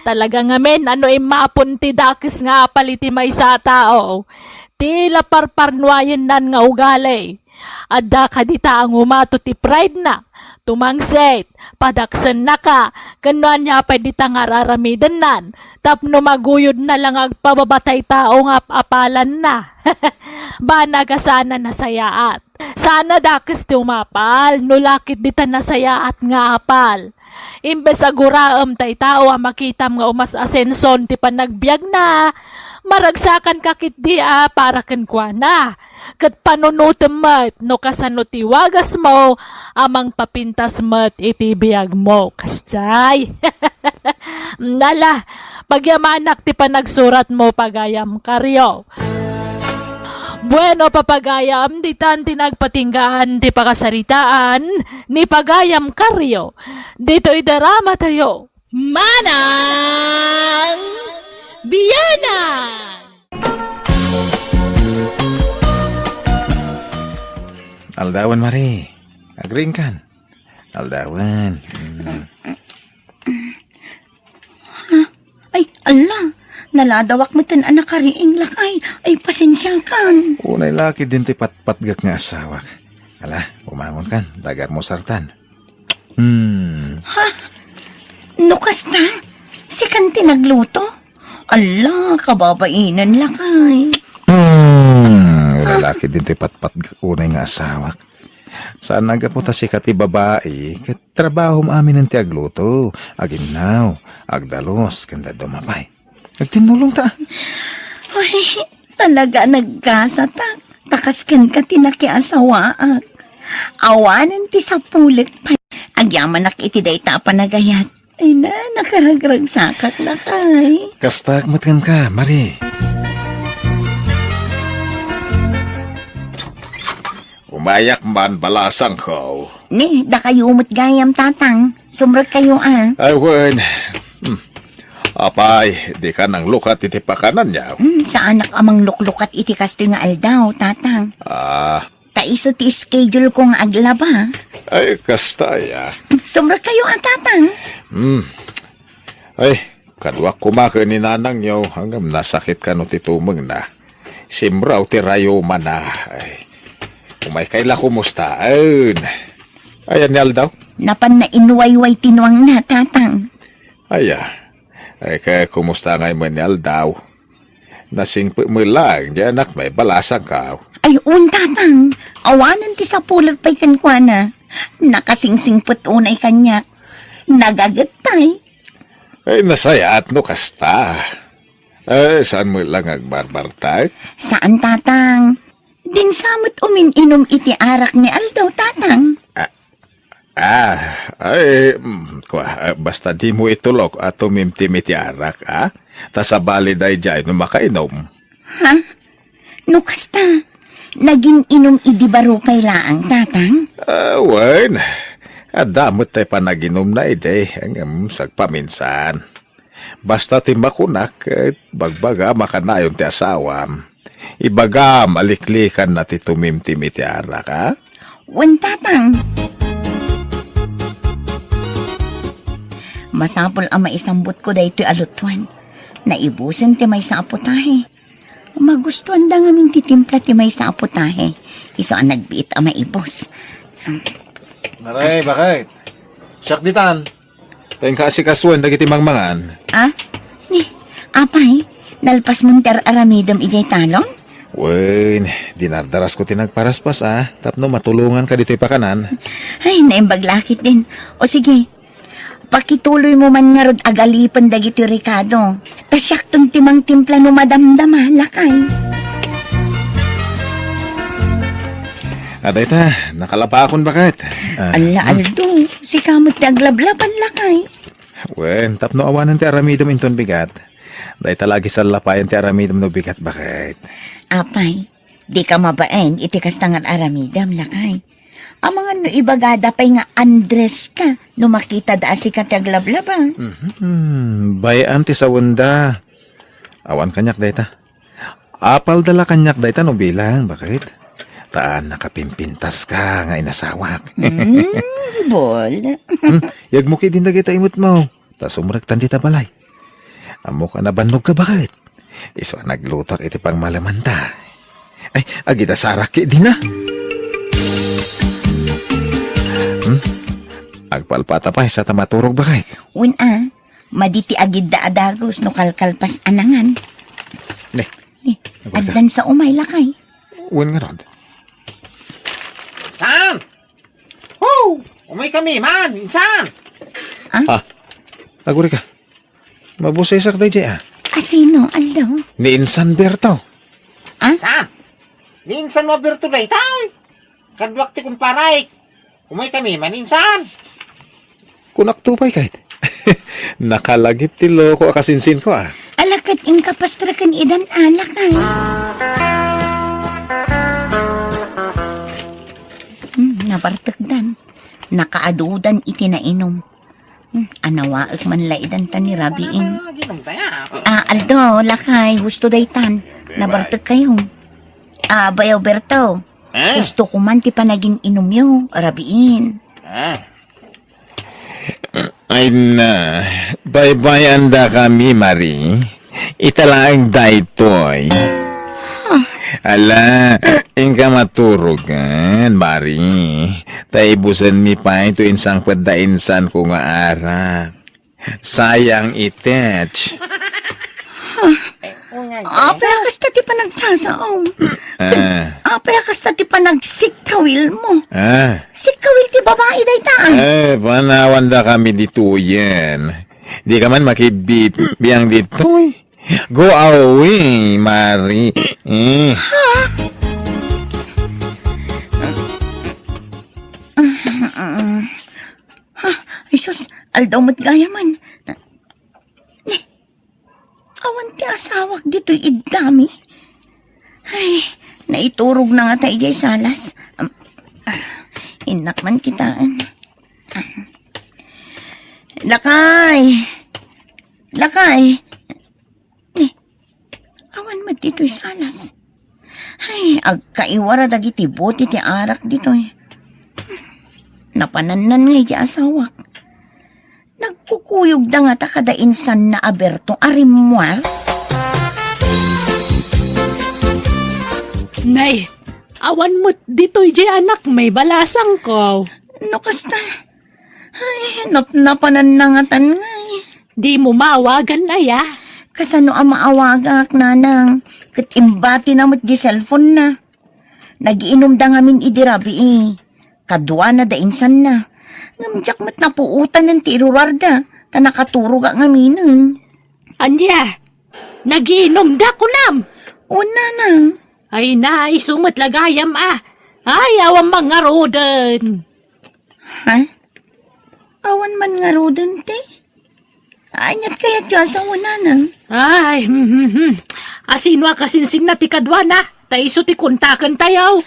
Talaga ngamin a no immapon ti dakes nga apal iti maysa a tao, ti la parparnuayennan nga ugali. Adda kadi ta a ngumato ti pride-na, tumangsit, padaksennaka, ken no ania pay dita nga ar-aramidennan, tapno maguyodna la nga agpababatay tao nga ap-apalanna. Banag a saan a nasayaat. Saan a dakes ti umapal, no lakit dita nasayaat nga apal. Imbes a guraem tay tao a makitam nga umas-asenson ti panagbiagna, maragsakanka ketdi a para kenkuana, ket panunotem met no kasano ti wagasmo a mangpapintas met iti biagmo. Kasdiay. Nala, Pagyamanak ti panagsuratmo, pagayam Kario. Bueno, papagayam, ditan ti nagpatinggaan ti pakasaritaan ni pagayam Kario. Ditoy drama tayo. Manang Biyanan! Aldawan, Mari. Agriingkan. Aldawan. Mm. Ay, ala, naladawak metten a nakariing, lakay. Ay, pasensiakan. Unay la ketdin ti patpatgek nga asawak. Ala, bumangonkan, ta agarmusartan. Hmm. Ha? No kasta? Sikan ti nagluto? Ala, kababainen, lakay. Hmm, lalaki din ti patpatgek unay nga asawak. Saan a gapu ta sika ti babai, ket trabahom aminen ti agluto, aginnaw, agdalus, ken dadduma pay. Agtinnulongta. Ay, talaga a nagkasatak. Ta kas kenka ti nakiasawaak. Awanen ti sapulek pay. Agyamanak iti dayta a panagayat. Ay na, nakaragragsakak, lakay. Kastak met kenka, Mari. Umayak man, balasangko. Ni, dakayo met gayam, Tatang. Sumrekkayo, a. Ay, wen. Hmm. Apay, dika nanglukat iti pakananyo? Hmm, saanak a mangluklukat iti kastoy nga aldaw, Tatang. Ah. Ta isu ti schedule ko nga aglaba. Ay, kasta aya. Sumrekkayo a, Tatang. Hmm. Ay, kaduak koma ken ni nanangyo, ngem nasakit kano ti tumengna. Simrek ti rayumana. Ay. Umaykay la kumustaen. Ayan ni aldaw? Napanna inwayway ti nuangna, Tatang. Aya. Ay, kaya kumusta ngay met ni aldaw? Nasingpet met laeng ti anakmi, balasangko. Ay, wen, Tatang. Awanen ti sapulek pay kenkuana. Nakasingsingpet unay kaniak. Nagaget pay. Ay, nasayaat no kasta. Eh, saan met la nga agbarbartak? Saan, Tatang. Dinsa met umin-inum iti arak ni aldaw, Tatang. Ah, Ah, ay, mm, kua, ah, basta dimo itulok a tumimtim iti arak, a? Ta sabali daydiay no makainom. Ha? No kasta, nagin-inum idi baro pay laeng, Tatang? Ah, wen, adda met tay panaginumna idi, ngem sagpaminsan. Basta ti makunak, ket bagbagam a kanayon ti asawam. Ibagam a liklikanna ti tumimtim iti arak, a? Wen, Tatang. Masapul a maisambutko daytoy a lutuan. Naibusen ti maysa a putahe. Magustuanda ngamin ti timpla ti maysa a putahe. Isu a nagbiit a maibus. Maray, bakit? Siak ditan. Inka asikasuen dagiti mangmangan. Ah? Ni, apay, nalpasmon ti ar-aramidem idiay talon? Wen, dinardarasko ti nagparaspas, a, tapno matulonganka ditoy pakanan. Ay, naimbag la ketdin. O sige, pakituloymo man ngarud a galipen dagiti rekado. Ta siakton ti mangtimpla no madamdama, lakay. A, dayta, nakalabakon, baket. Ah, Alla, hmm. Aldo, sika met ti aglablaban, lakay. Wen, tapno awanen ti aramidem inton bigat. Dayta la agisallapayan ti aramidem no bigat, baket. Apay, dika mabain iti kasta nga aramidem, lakay. Amangan no ibagada pay nga Andres ka no makitada a sika ti aglablaba. Mhm. Bay-am ti sawenda. Awan kaniak dayta. Apalda la kaniak dayta no bilang, baket. Ta nakapimpintas ka nga inasawak. Mm, bol. Hmm, yagmo ketdin dagita imutmo. Ta sumrektan dita balay. Ammok a nabannog ka, baket. Isu a naglutak iti pangmalemanta. Ay, agidasarak ketdin a. Hmm? Agpalpata pay sa ta maturog, baket. Wen a, madi ti agidda a dagus no kalkalpas a nangan. Ne. Ne, agurika. Addan sa umay, lakay. Wen ngarud. Saan? Ho! Umaykami man, insan! Ah? Ah, agurika. Mabusesak daydiay, a. Asino, Aldo? Ni Insan Berto. Ah? Saan? Ni Insan Berto dayta. Kaduak ti kumparay. Umaykami man, insan. Kunak to pay, ket. Nakalagip ti loko a kasinsinko, ah. Ala ket inka pastreken idan alak, ah. Hmm, nabartekdan. Nakaadudan iti nainom. Hmm, anawaek man la idan ta ni Rabiin. Ah, Aldo, lakay, husto daytan. Nabartek kayo. Ah, Bayaw Berto. Ah? Husto ko man ti panagin-inumyo, Rabiin. Ah. Ay na, baybay-andakami, Mari. Ita laeng daytoy. Ala, inka maturogan, Mari. Ta ibusenmi pay to insangpet da insanko nga arak. Sayang itech. Apay a kasta ti panagsasaom? Ah. Apay a kasta ti panagsikkawil mo? Ah. Sikkawil ti babai dayta, ah. Eh, panawandakami ditoyen. Dika man makibiit biang ditoy. Go away, Mari. Eh. Ha? Ay sus, aldaw met gayam. Ni, awan ti asawak ditoy iddami. Ay, naiturogna ngata idiay salas. Am, ah, innak man kitaen. Lakay! Lakay! Ni, awan met ditoy salas. Ay, agkaiwara dagiti bote ti arak ditoy. Napanannan nga iti asawak. Nagkukuyogda ngata kada insanna a Berto a rimmuar? Nay, awan met ditoy di anak, may balasangko. No kasta, ay, napnapananna ngatan ngay. Di mo maawagan, aya? Kasano a maawagak, nanang? Ket imbatina met di cellphone na. Nagiinumda ngamin idi rabii. Kaduana da insanna. Ngem diak met napuotanen ti irurarda, ta nakaturogak ngaminen. Ania? Nagiinumda kunam? Wen, nanang. Ay na, isu met la gayam a. Ay, awan man ngaruden. Ha? Awan man ngaruden, te? Aniat kayatyo a sao, nanang? Ay, hmm, hmm, hmm. Asino a kasinsinna ti kaduana? Ta isu ti kontakentayo.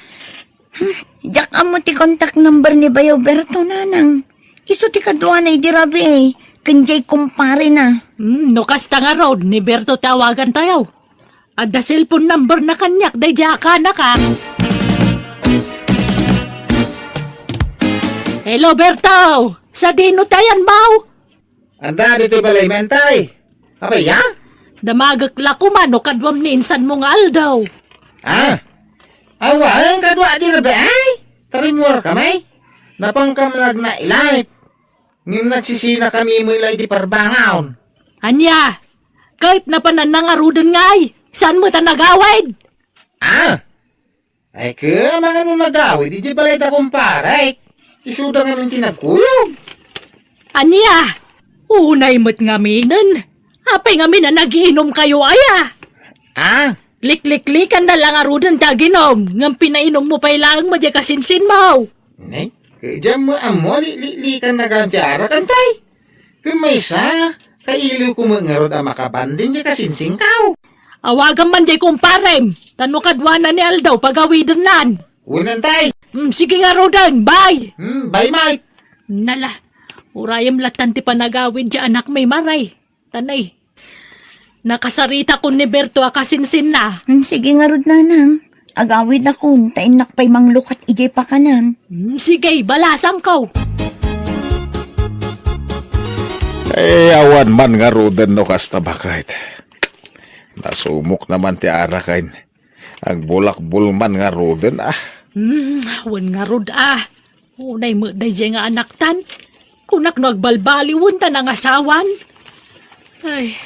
Hmm, diak ammo ti contact number ni Bayo Berto, nanang. Isu ti kaduana idi rabii, ken diay kumparena. Hmm, no kasta ngarud, ni Berto ti awagantayo. Adda cellphone number na kaniak daydiay a kanak, a. Hello, Berto! Sadino ti ayanmo? Adda ditoy balay, Mentay. Apay, ya? Damagek la koma no kaduam ni insanmo nga aldaw. Ah? Awan, kadua di rabii? Tarimmuar kami? Napangkam nagna-life. Ngem nagsisinakami met la iti parbangon. Ania? Ket napanan nangaruden ngay? Saan met a nagawid? Ah? Ay, ket amangan no nagawid idiay balay da kumparek. Isuda ngamin ti nagkuyog. Ania? Unay met ngaminen. Apay ngamin a nagiinumkayo, aya? Ah? Likliklikan na la ngaruden ti aginom, ngem pinainommo pay laeng met diay kasinsinmo. Ne? Ket diak met ammo a likliklikan na gayam ti arak, Entay. Ket maysa, kailiwko met ngarud a makabanding diay kasinsinko. Awagam man diay kumparem, ta no kaduana ni aldaw pagawidennan. Wen, Entay. Hmm, sige ngaruden, bye. Hmm, bye, Mike. Nala, urayem lattan ti panagawid diay anakmi, Mari. Tanay. Nakasaritakon ni Berto a kasinsinna. Hmm, sige ngarud, nanang. Agawidakon, ta innak pay manglukat idiay pakanan. Hmm, sige, balasangko. Eh, awan man ngaruden no kasta, baket. Nasumok naman ti araken. Agbulakbol man ngaruden, ah. Hmm, wen ngarud, ah. Unay met daydiay nga anaktan. Kunak no agbalbaliwen ta nangasawan. Ay.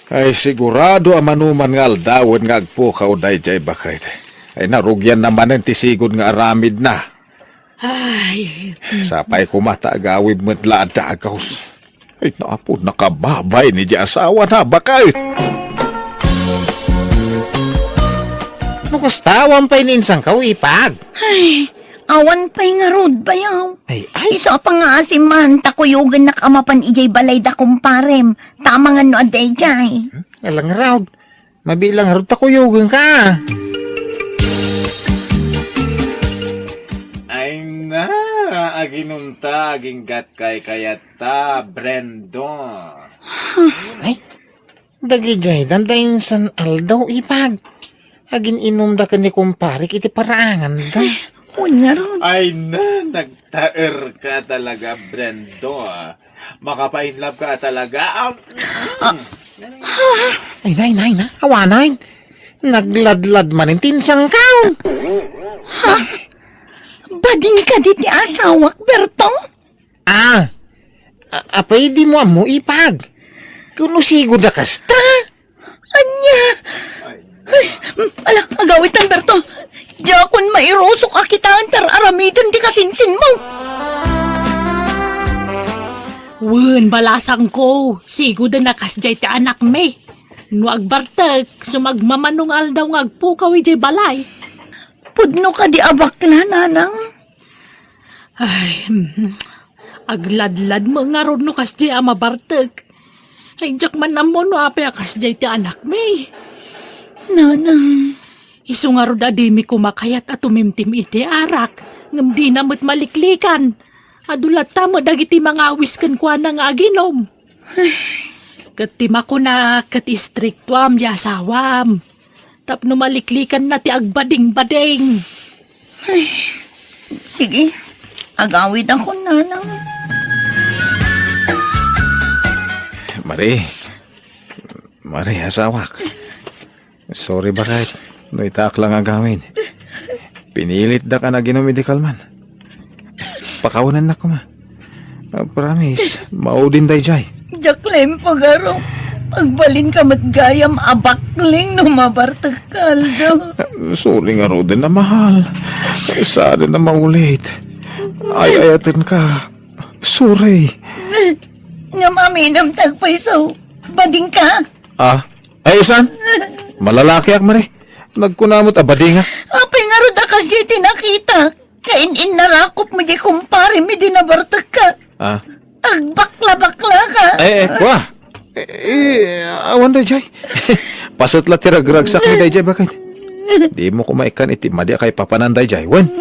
Ay, sigurado a manuman nga aldawen nga agpukaw daydiay baket. Ay, narugianna manen ti sigud nga aramidna. Ay. Sapay koma ta agawid met la a dagus. Ay, napo, nakababay ni di asawana, baket. No kasta, awan pay ni insanko ipag. Ay, Awan pay ngarud, bayaw. Ay, ay. Isu a pangngaasim man, ta kuyogennak a mapan idiay balay da kumparem. Tama nga no adda idiay. Hmm? Alang ngarud. Mabilang ngarud ta kuyogenka. Ay na, aginumta, aginggat kaykayatta, Brendo. Ay, dagidiay, danda insan aldaw, ipag. Agin-inumda ken ni kumparek iti paraanganda. Wen ngarud. Ay na, nagtaerka talaga, Brendo, ah. Makapainlove ka talaga. Ah, mm. Ay, nay, nay, na. Awanan. Nagladlad man ti insangkaw. Ha? Bading kadi ti asawak, Berto? Ah, a-, apay dimo ammo, ipag? Kuno sigo da kasta? Ania? Ay, ala, agawid, Alberto. Diakon mairusok a kitaen ta ar-aramiden ti kasinsinmo. Wen, balasangko, sigo da na kasdiay ti anakmi. No agbartek, sumagmamano nga aldaw nga agpukaw idiay balay. Pudno kadi a bakla, nanang? Ay, mm. Agladlad met ngarud no kasdiay a mabartek. Ay, diak man ammo no apay a kasdiay ti anakmi. Nanang. Isu ngarud a dimi koma kayat a tumimtim iti arak, ngem dina met maliklikan. Adu latta met dagiti mangawis kenkuana nga aginum. Ket ti makuna, ket istriktuam ti asawam. Tapno maliklikanna ti agbadingbading. Ay, sige, agawidakon, nanang. Mari, Mari, asawak. Sorry, baket, no itaak lang agawid. Pinilitdak a naginum idi kalman. Pakawanennak koma. Ah, promise, maudin daydiay. Diak laeng pagaro. Agbalinka met gayam a bakling no mabartek ka aldaw. Ah, sorry ngaruden a mahal. Saan a maulit. Ay-ayatenka. Sorry. Ngem aminem ti agpayso. Badingka? Ah, ay, insan? Malalakiak, Mari. Nagkuna met a badingak. Apay ngarud a kasdiay ti nakitak? Kain-innarakop met diay kumparem idi nabartekka. Ah. Agbakla-baklaka. Eh, eh, kua. Eh, eh, awan daydiay. Paset la ti ragragsakmi daydiay, baket. Dimo koma ikkan iti madi a kaipapanan daydiay, wen?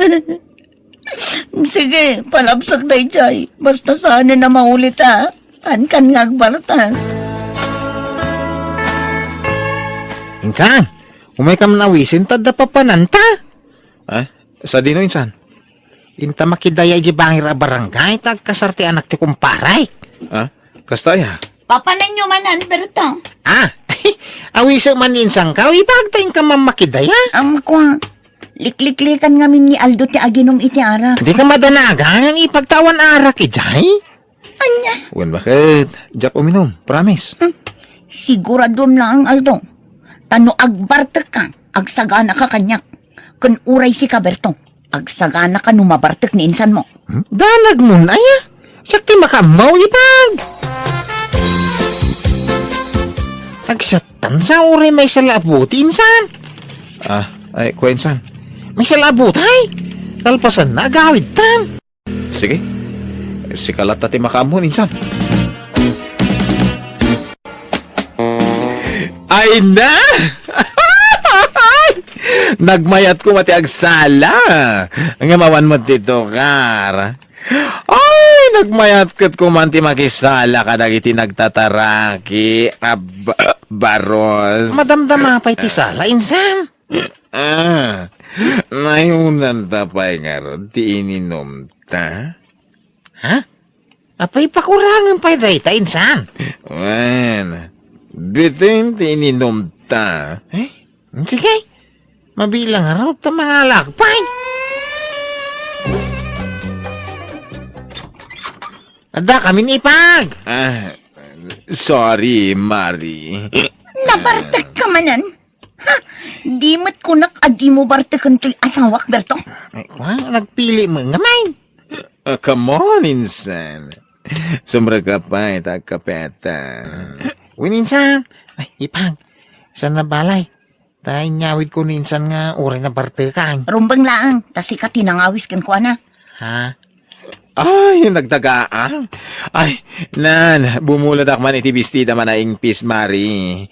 Sige, palabsak daydiay. Basta saanen a maulit, a. Kankan nga agbartek. Insan, umayka man awisen ta adda papananta. Ah, sadino, insan? Inta makidaya idiay bangir a barangay ta agkasar ti anak ti kumparek. Ah, kasta aya? Papananyo manen, Berto. Ah, awisem man ni insangkaw, ipag ta inka man makidaya. Am, kua, likliklikan ngamin ni Aldo ti aginum iti arak. Dika madanagan, ipag ta awan arak idiay? Ania? Wen, baket? Diak uminum, promise. Hmm. Siguraduem laeng, Aldo. Ta no agbartekka, agsaganaka kaniak. Ken uray sika, Berto, agsaganaka no mabartek ni insanmo. Hmm? Danagmon aya? Siak ti makaammo, ipag. Agsattan sa uray maysa la a buti, insan. Ah, ay, kua, insan. Maysa la a buti, ay. Kalpasanna, agawidtan. Sige. Sika latta ti makaammo, insan. Ay na! Nagmayat koma ti agsala. Ngem awan met ti tukar. Ay, nagmayat ket koma ti makisala kadagiti nagtataraki a ba-, baros. Madamdama pay ti sala, insan. Ah, naayunanta pay ngarud ti ininumta? Ha? Apay, pakurangen pay dayta, insan? Wen, bitin ti ininumta. Eh? Sige. Mabilang ngarud ta mangalak pay. Adda kamin ipag. Ah, sorry, Mari. Nabartek ka manen? Ha? Di met kunak a dimo barteken toy asawak, Berto? Ay, wa, nagpili met ngamin. Ah, come on, insan. Sumrek ka pay ta agkapeta. Wen, insan. Ay, ipag. Saan a balay? Ta inyawidko ni insan nga uray nabartekan. Rumbeng laeng, ta sika ti nangawis kenkuana. Ha? Ay, nagdagaan. Ay, nan, bumuladak man iti bestida man a ingpis, Mari.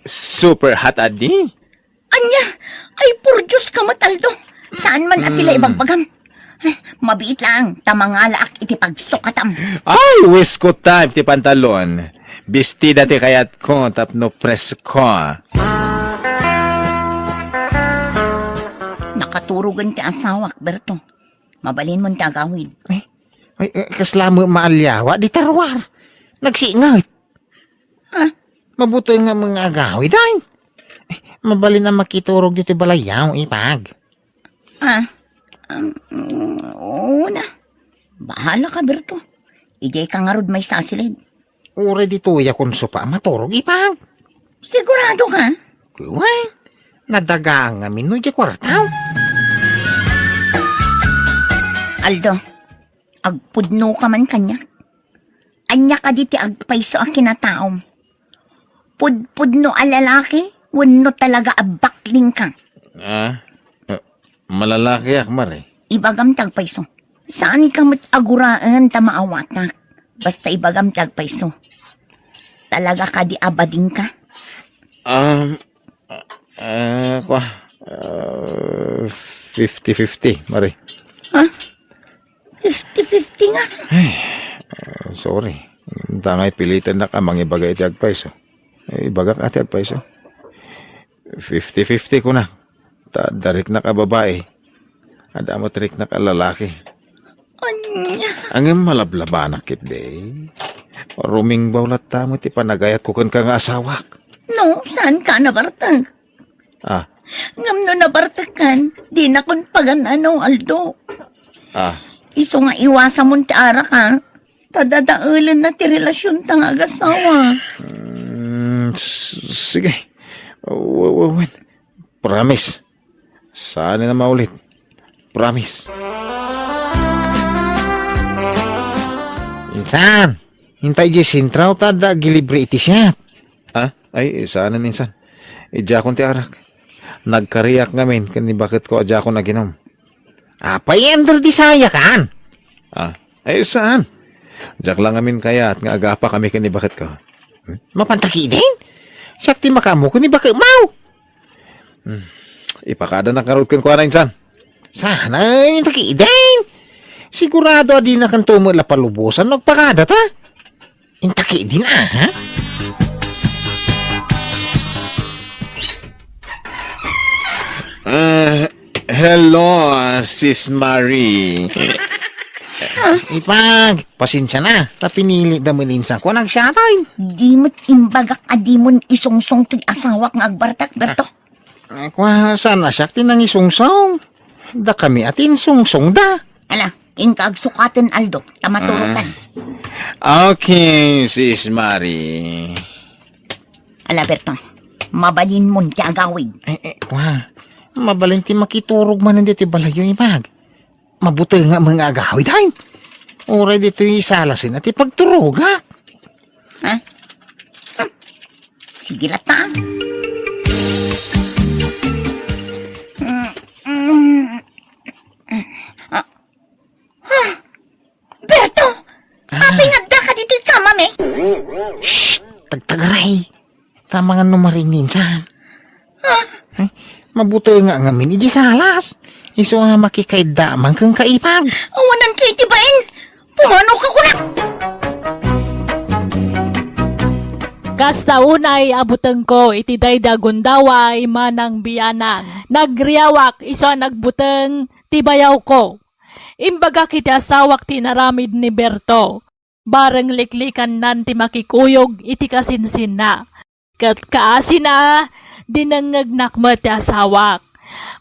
Super hot adi. Ania? Ay, por Dios ka met, Aldo. Saan man a ti la ibagbagam? Ay, mabiit laeng, ta mangalaak iti pagsukatam. Ay, waistcoat type ti pantalon. Bestida ti kayatko tapno presko. Nakaturogen ti asawak, Berto. Mabalinmon ti agawid. Ay, ay, eh, kasla met maaliawa dita ruar. Nagsinget. Ah, mabuteng nga mga agawid, ay. Eh, mabalin a makiturog ditoy balayyo, ipag. Ah, um, oo na. Bahala ka, Berto. Idiay ka ngarud maysa a silid. Uray ditoy a konsopa a maturog, ipag. Sigurado ka? Kuwan, nadagaan ngamin no diay kuartaw. Aldo, agpudno ka man kaniak. Ania kadi ti agpayso a kinataom? Pudpudno a lalaki wenno talaga a bakling ka? Ah, eh, malalakiak, Mari. Ibagam ti agpayso. Saan ka met a guraen ta maawatak. Basta ibagam ti agpayso. Talaga kadi a bading ka? Um, ah, kwa, ah, fifty fifty, Mari. Ha? Fifty fifty nga? Ay, ah, sorry. Ta ngay pilitannak a mangibaga iti agpayso. Eh, ibagak a ti agpayso. Fifty fifty, kuna. Ta adda riknak a babai. Adda met riknak a lalaki. Ania? Ngem malablabanak ketdi. Rumingbaw latta met ti panagayatko kenka nga asawak. No, saan ka nabartek? Ah. Ngem no nabartekkan, dinakon pagan-ano, Aldo. Ah. Isu nga iwasamon ti arak, ha? Ta dadaelenna ti relasionta nga agasawa. Mm, s-, sige. W-, w-, wen. Promise. Saan a maulit. Promise. Insan, inta idiay sentraw ta adda agilibre iti siat. Ah, ay, saan, insan. Idiakon ti arak. Nagkariak ngamin ken ni baketko a diakon aginom. Apay, Elder, di sayakan? Ah, ay, saan? Diak la ngamin kayat nga agapakami ken ni baketko. Hmm? Mapanta ketdin? Siak ti makaammo ken ni baketmo. Hmm. Ipakadanak ngarud kenkuana, insan. Saan a, inta ketdin? Sigurado a dinakanto met la palubosan no agpakadata. Inta ketdin, ha? Ah, hello, Sis Marie. Ipag, pasensia na. Ta pinilitda met ni insan ko nagsiatay. Di met imbagak a dimon isungsong ti asawak nga agbartek, Berto. Ah, kua, saan a siak ti nangisungsong? Dakami a ti insungsongda. Ala, inka agsukaten, Aldo, ta maturogkan. Ah. Okay, Sis Marie. Ala, Berto, mabalinmon ti agawid. Eh, eh, kua, mabalin ti makiturog manen ditoy balayyo, Ipag. Mabuteng nga mga agawid, ay. Uray ditoy salasen a ti pagturogak. Ha? Hmm. Sige latta. Mm, mm. Ah. Ah. Berto! Ah. Apay nga adda ka ditoy kamam, eh? Shh! Tagtagaray! Tama nga no maringinsan. Ah. Eh, mabuteng nga ngamin iti salas. Isu a makikaidda man ken ka, Ipag. Awanan ka iti bain. Pumano ka kunak? Kasta unay a butengko iti daydi a gundaway, Manang Bianang. Nagriawak isu a nagbuteng ti bayawko. Imbagak iti asawak ti inaramid ni Berto. Bareng liklikannan ti makikuyog iti kasinsinna. Ket kaasina, dinengngegnak met ti asawak.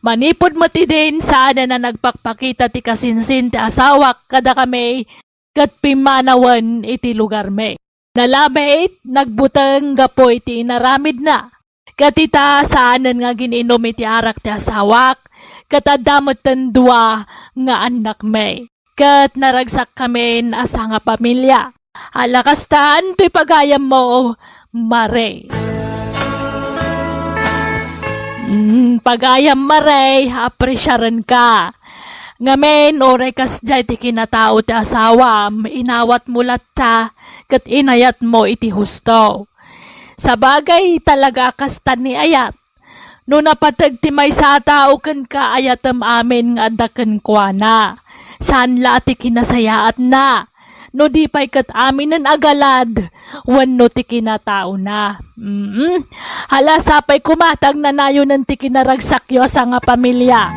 Manipud met idin, saanen a nagpakpakita ti kasinsin ti asawak kadakami ket pimmanawen iti lugarmi. Nalabit, nagbuteng gapu iti inaramidna. Ket ita, saanen nga agin-inum iti arak ti asawak, ket adda metten dua nga annakmi. Ket naragsakkamin a sangapamilia. Ala kastan toy pagayammo, Mare. Mm, pagayam, Mare, apresiarenka. Ngamin, uray kasdiay ti kinatao ti asawam, inawatmo latta, ket inayatmo iti husto. Sabagay, talaga a kasta ni ayat. No napateg ti maysa a tao kenka, ayatem amin nga adda kenkuana. Saan la ti kinasayaatna. No di pay ket aminen a galad wenno ti kinataona. Mm. Hala, sapay koma ta agnanayonen ti kinaragsakyo a sangapamilia.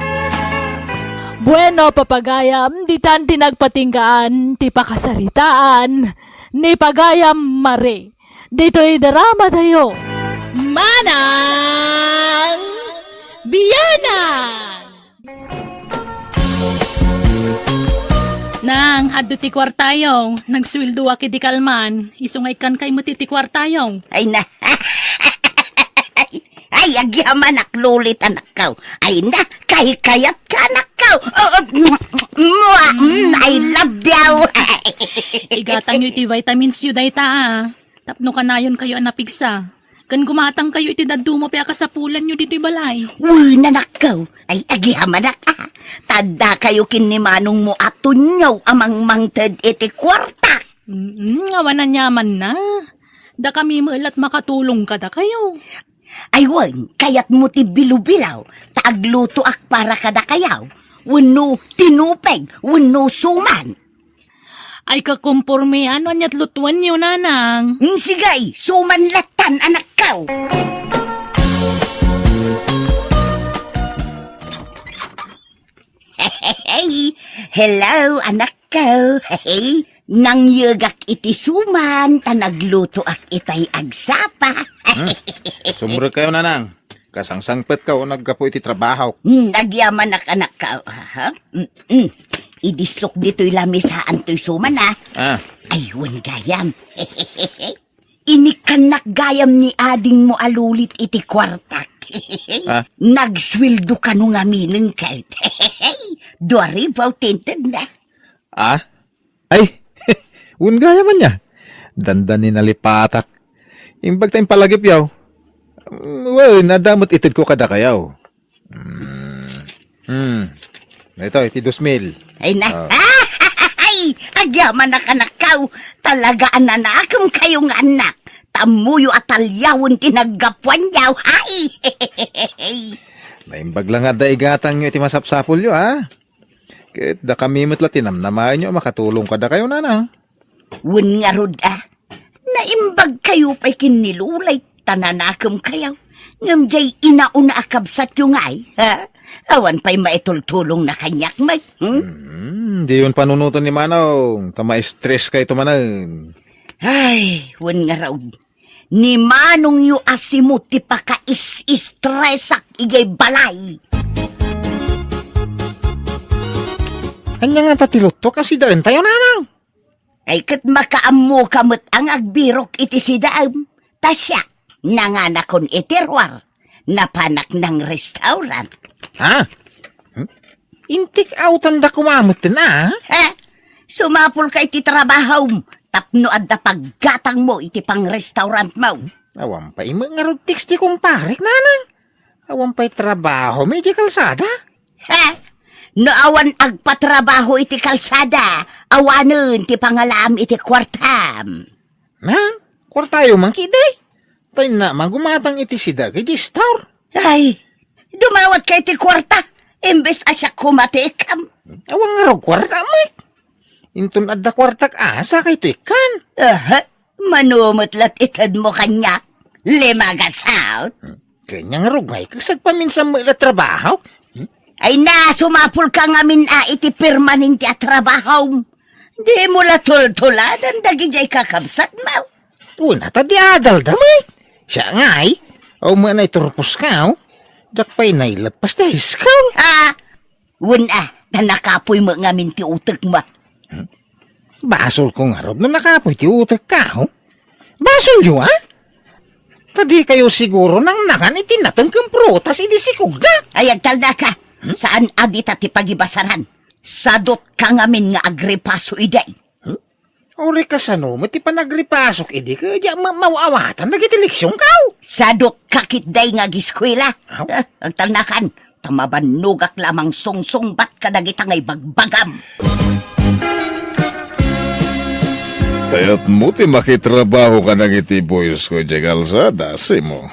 Bueno, papagayam, ditan ti nagpatinggaan ti pakasaritaan ni pagayam Mare. Ditoy drama tayo. Manang Biyanan! Nang, adto ti kuartayo. Nagsueldoak idi kalman. Isu nga ikkan kay met iti kuartayo. Ay na. Ay, agyamanak, Lulit, anakko. Ay na, kahikayat ka, anakko. Oh, oh, mua, mm, I love you. Igatangyo iti vitamins yo dayta, ah. Tapno kanayonkayo a napigsa. Ken gumatangkayo iti dadduma pay a kasapulanyo ditoy balay. Uy, nanakkaw. Ay, agihamanak, ah. Tadda kayo ken ni Manong mo a Tonyo a mangmangted iti kuarta. Mm, awan aniamanna. Dakami met la't makatulong kadakayo. Ay, wen, kayatmo ti bilubilaw, ta aglutoak para kadakayo. Wenno tinupeg, wenno suman. Ay, kakompormean no ania't lutuenyo, nanang. Mm, sige, suman lattan, anakko. Hello, anakko. Nangyegak iti suman, ta naglutoak itay agsapa. Hmm? Sumrekkayo, nanang. Kasangsangpetka o naggapu iti trabaho. Hmm, agyamanak, anakko. Aha. Mm, mm. Idissok ditoy lamisaan toy suman, ah. Ah. Ay, wen gayam. Inikkannak gayam ni adingmo a Lulit iti kuartak. Ah. Nagsueldo kano ngamin ket. Dua ribu ti intedna. Ah? Ay, wen gayam ania. Dandani nalipatak. Imbag ta impalagipyo. Mm, wen, adda met itedko kadakayo. Mm. Hmm. Ito, iti dos mil. Ay na. Ah. Ay, agyamanak, anakko. Talaga a nanakemkayo nga annak. Tammoyo a talyawen ti naggapuanyo. Ay. Naimbag la nga adda igatangyo iti masapsapulyo, ha? Ket dakami met la ti namnamaenyo a makatulong kadakayo, nanang. Wen ngarud, ah. Naimbagkayo pay ken ni Lulay ta nanakemkayo. Ngem diay inauna a kabsatyo ngay, ha? Awan pay maitultulongna kaniak met, hmm? Hmm, diyon panunoten ni Manong, ta ma-stress kayto manen. Ay, wen ngarud. Ni Manongyo a Simot ti pakaisistresak idiay balay. Ania ngata ti lutto a sidaentayo, nanang? Ay, ket makaammoka met a nga agbirok iti sidaem. Ta siak, nanganakon iti ruar, napanak nang restaurant. Ha? Hmm? Intik awtanda koma metten, a? Ha? Sumapulka iti trabahom tapno adda paggatangmo iti pangrestaurantmo. Awan pay met ngarud text ti kumparek, nanang. Awan pay trabaho, idiay kalsada? Ha? No awan agpatrabaho iti kalsada, awanen ti pangalaam iti kuartam. Nan, kuartayo man ketdi. Ta innak man gumatang iti sidaek idiay store. Ay, dumawatka iti kuarta, imbes a siak koma ti ikkam. Awan ngarud kuarta met. Inton adda kuartak a, sakayto ikkan. Aha, mano met la't itedmo kaniak. Lima gasut. Ken ania ngarud ngay, ket agpaminsan met la trabaho. Ay na, sumapulka ngamin a iti permanente a trabahom. Dimo la tultuladan dagidiay kakabsatmo. Wen a, ta di adalda met. Siak ngay, awan met a naiturposka, o. Diak pay naileppas ti high school. Ah, wen a, ta nakapuy met ngamin ti utekmo. Hmm? Basolko ngarud no nakapuy ti utekka, o. Basolyo, a? Ta dikayo siguro nangnakan iti nateng ken prutas idi sikogda. Ay, agtalnaka. Hmm? Saan a dita ti pagibasaran. Sadutka ngamin nga agripaso idi. Hmm? Uray kasano met ti panagripasok idi ket diak ma-, maawatan dagiti leksionkaw? Sadokka ketdi nga agiskuela. Aw. Eh, agtalnakan, ta mabannogak la a mangsungsungbat kadagita nga ibagbagam. Kayatmo ti makitrabaho kadagiti boys ko idiay kalsada, Simo?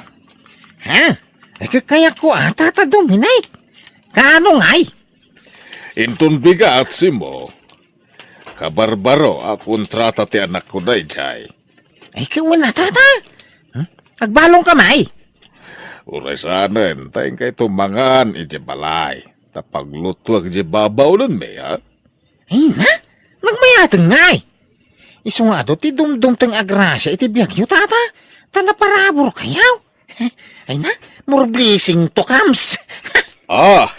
Ha? Ay, kakayatko a, Tata Dominic. Kaano ngay? Inton bigat, Simo. Kabarbaro a kontrata ti anakko daydiay. Ay, kawen a, Tata. Hmm? Agbalongka, may? Uray saanen, ta inkay tumangan idiay balay. Ta paglutuak idiay babaonenmi, ha? Ay na, nagmayaten ngay. Isu nga adu ti dumdumteng a grasia iti biagyo, Tata. Ta naparaburkayaw. Ay na, more blessing to comes. Ah!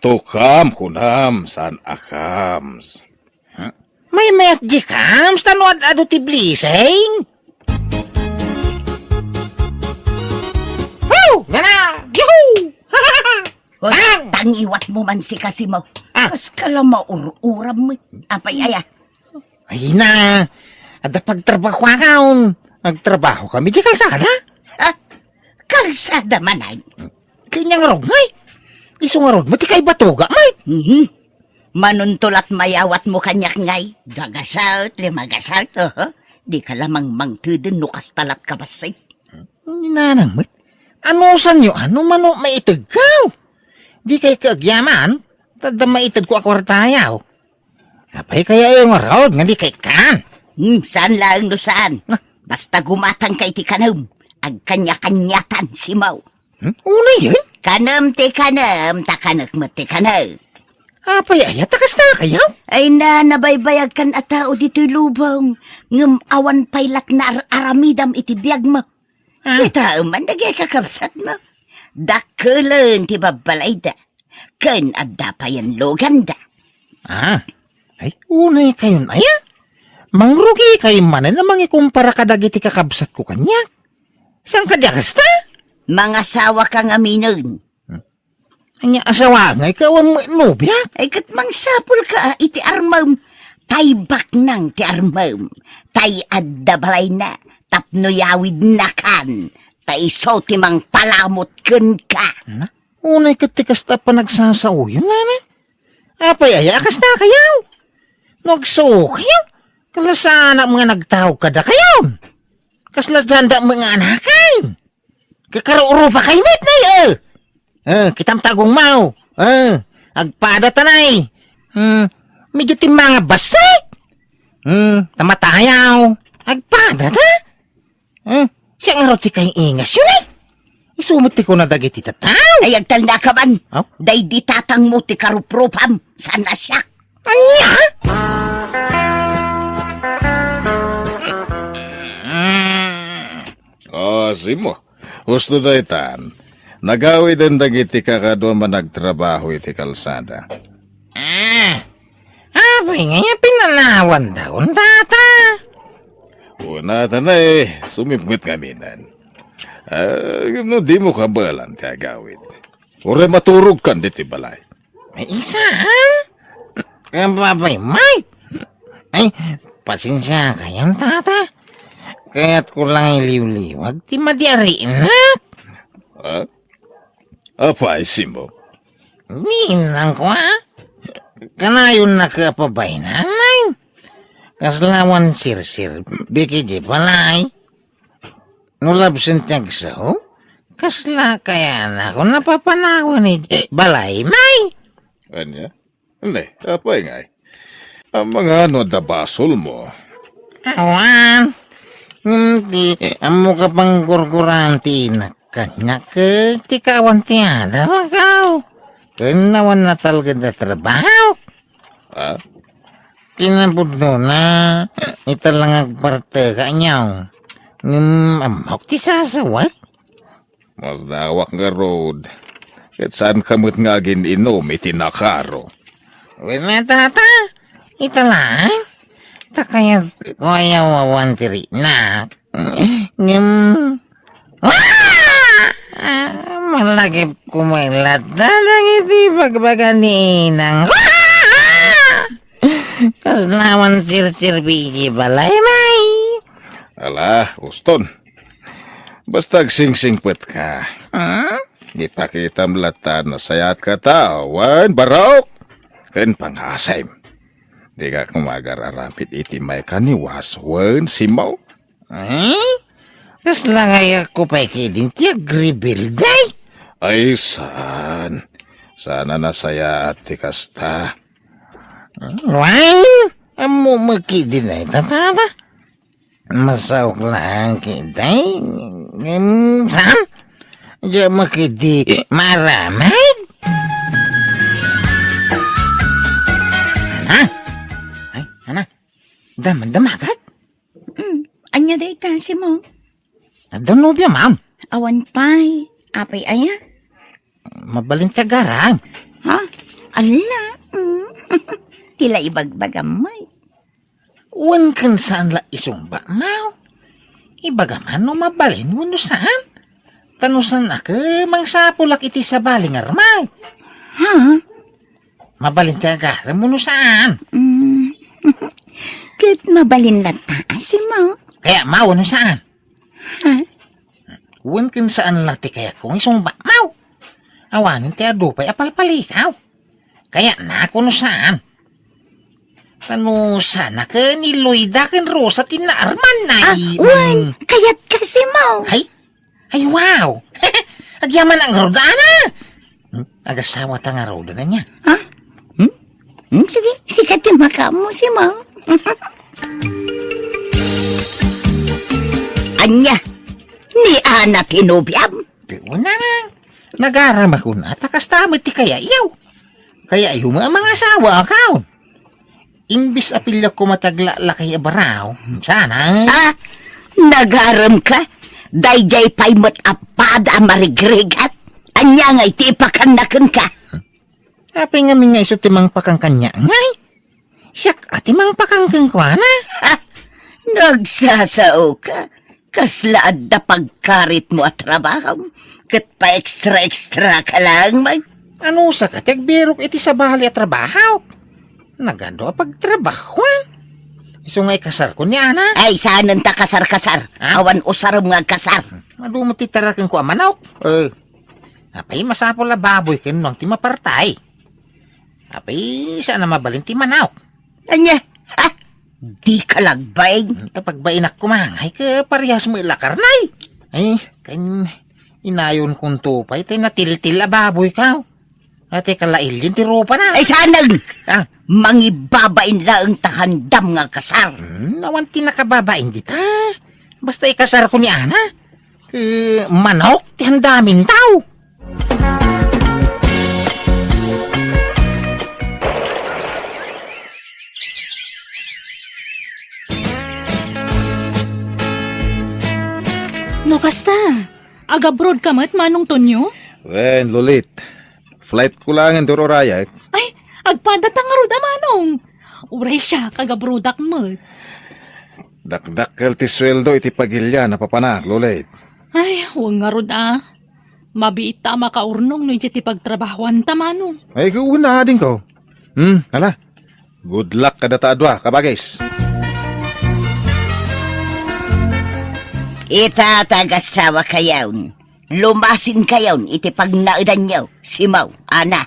To come, kunam, saan a comes. Huh? Maymayat di comes, ta no ad-adu ti blessing. Woo! Nana! Yahoo! Hoy, ah! Tangiwatmo man si Kasimo. Ah! Kas ka la maur-uram, apay aya? Ay na, adda pagtrabahoakon. Agtrabaho kami di kalsada. Ha? Kalsada manen? Kanya nga rod ngay. Isu nga rod, mati kay batuga, may. Mhm. Manuntulat mayawatmo kaniak ngay. Gagasat, limagasat, oho. Di ka lamang mangteden no kastalat ka bassit. Ninanang met. Ano sanyo, ano mano maitegkaw? Di kay kaagyaman, tadda maited ko a kwartayaw. Apay kaya iyo ngarud nga di kay kan? Hmm, saan laeng no saan. Na? Basta gumatang ka iti kanem, agkanya-kanyatan, Simo. Hmm? Unayen? Kanem ti kanem, ta kanek met ti kanek. Apay aya ta kasta kayaw? Ay na, nabaybayagkan a tao ditoy lubong, ngem awan pay latna ar-aramidam iti biagmo. Ah. Kitaem man dagiti kakabsatmo. Dakkelen ti babbalayda. Ken adda payen luganda. Ah, ay, unay kayon aya? Mangrugi kayo manen a mangikumpara kadagiti kakabsatko kaniak. Saan kadi a kasta? Mangasawa ka ngaminen. Hmm. Ania asawa ngay ka awan met nobia? Ay, ket mangsapul ka, ah, iti armem. Tay baknang ti armem. Tay adda balayna. Tapno yawidnakan. Ta isu ti mangpalamut kenka. Na? Unay ket ti kasta a panagsasaoyon, nana? Apay aya a kasta kayaw? No agsaokayo, kalasanak nga nagtaog kadakayon. Kasla sanda met nga anaken. Kakarurupa kay met, nay, eh. Eh, kitam ta agungmaw. Eh, agpada ta, nay. Hmm, medyo timmanga bassit. Hmm, tamatayaw. Agpada ta. Eh, siya nga raw ti kaiingas yun, eh. Isu met ti kuna dagiti tattao. Ay, agtalna ka man. Aw? Daydi tatangmo ti karuprupam. Saan a siak? Ania? Ah, Simo. Husto daytan. Nagawiden dagiti kakadua a managtrabaho iti kalsada. Ah, apay ngay a pinanawan da kun tata? Kunata na eh, sumipnget ngaminen. Ah, no dimo kabaelan ti agawid. Uray maturogkan ditoy balay. Ay, isa, ha? Kababay, Mike. Ay, pasensia kayon, tata. Kayatko lang iliwliwag ti madi a rinak. Ha? Apay, Simo? Ninang ko, ha? Kanayon na ka pabaynan, ay? Kasla awan sirsir, biki di balay. No labsen ti agsaw, kasla kayana ko napapanawan iti balay, may? Ania? Ne, apay ngay? Amangan no adda basolmo? Awan. Ngem ti ammo ka panggurguran ti inak kaniak, ti kaawan ti adalkaw. Ken awan natalged a trabaho. Ha? Kinapudnona, ita lang agparte kaniak. Ngem ammok ti sasawek. Masdawak ngarud. Ket saan ka met nga agin-inum iti nakaro? Wen, tata, ita lang. Ta kayat ko a yawawan ti rinak. Ngem, ah! Ah, malagip ko met latta dagiti bagbaga ni inang. Ah! Kasla awan serserbi iti balay, May. Ala, uston. Basta agsingsingpet ka. Hmm? Ipakitam latta no sayaat ka tao, wen barok, ken pangasem. Dika koma agar-aramid iti maikaniwas wen simmaw. Eh? Kasla ngayatko pay ketdin ti agrebelde? Ay, saan. Saan a nasayaat ti kasta. Wen, ammom ketdin ay tatata. Masaok laeng ketdi. Ngem saan? Diak ketdi maaramid. Ana? Ay, ana? Dam-, damagat? Mm, ania dayta, Simon? Adda nobiam? Awan pay. Apay aya? Mabalin ti agaram. Ha? Ala, mm. Ti la ibagbagam, May. Wen ken saan la isungbatmo. Ibagam no mabalin wenno saan. Ta no saan a ket mangsapulak iti sabali nga armay. Ha? Mabalin ti agaram wenno saan. Mm. Ket mabalin latta, Simon. Kayatmo wenno saan. Ha? Wen ken saan la ti kayatko nga isungbatmo. Awanen ti adu pay a palpalikaw. Kayatnak wenno saan. Saan mo sana ken ni Loida ken Rosa ti naarman na Ah, i-, wen, mm. Kayatka, Simon. Ay? Ay, wow! Agyamanak ngarud, Ana! Hmm? Agasawata ngarud, Ana, ania? Ha? Hmm? Hmm, sige, sika ti makaammo, Simon. Ania? Ni Ana ti nobiam? Ti una na. Nagaramak una, ta kasta met ti kayatyo. Kayatyo met a mangasawa, akaw. Imbis a piliak koma ti aglaklakay a baraw, sana. Ah, nagarem ka? Daydiay pay met a pada a marigrigat? Ania nga iti ipakanna kenka? Apay ngamin nga isu ti mangpakang kaniak, ngay? Siak a ti mangpakang kenkuana. Ha? Nagsasao ka? Kasla adda pagkaritmo a trabaho, ket pa-extra-extra ka laeng, May. Anusaka ti agbirok iti sabali a trabaho? Nagadu a pagtrabahoan. Isu nga ikasarko ni Ana. Ay, saanen ta kasar-kasar. Ha? Awan usarem nga agkasar. Adu met ti tarakenko a manok. Eh, apay masapul a baboy ken nuang ti mapartay? Apay, saan a mabalin ti manok? Ania? Ha? Dika lagbain? Ta pagbainak koma, ay, ket parehas met la karne. Ay, ken inayonkonto pay ti natiltil a baboyko. Ati kalailin ti rupana. Ay, saanen! Ah. Mangibabain laeng ta handam nga kasar. Hmm, awan ti nakababain dita. Basta ikasarko ni Ana. Eh, manok ti handamin tao. No kasta, agabroad ka met, Manong Tonyo? Wen, Lulit. Flight ko laengen ti ur-urayek. Ay, agpada ta ngarud a, Manong. Uray siak, agabroadak met. Dakdakkel ti sueldo iti pagilian a papanak, Lulit. Ay, wen ngarud a. Mabiit ta a makaurnong no idiay ti pagtrabahoanta, Manong. Ay, wen a, adingko. Hmm, ala. Good luck kadata a dua, kabagis. Ita, ti agasawakayon. Lumasinkayon iti pagnaedanyo, Simon, Ana.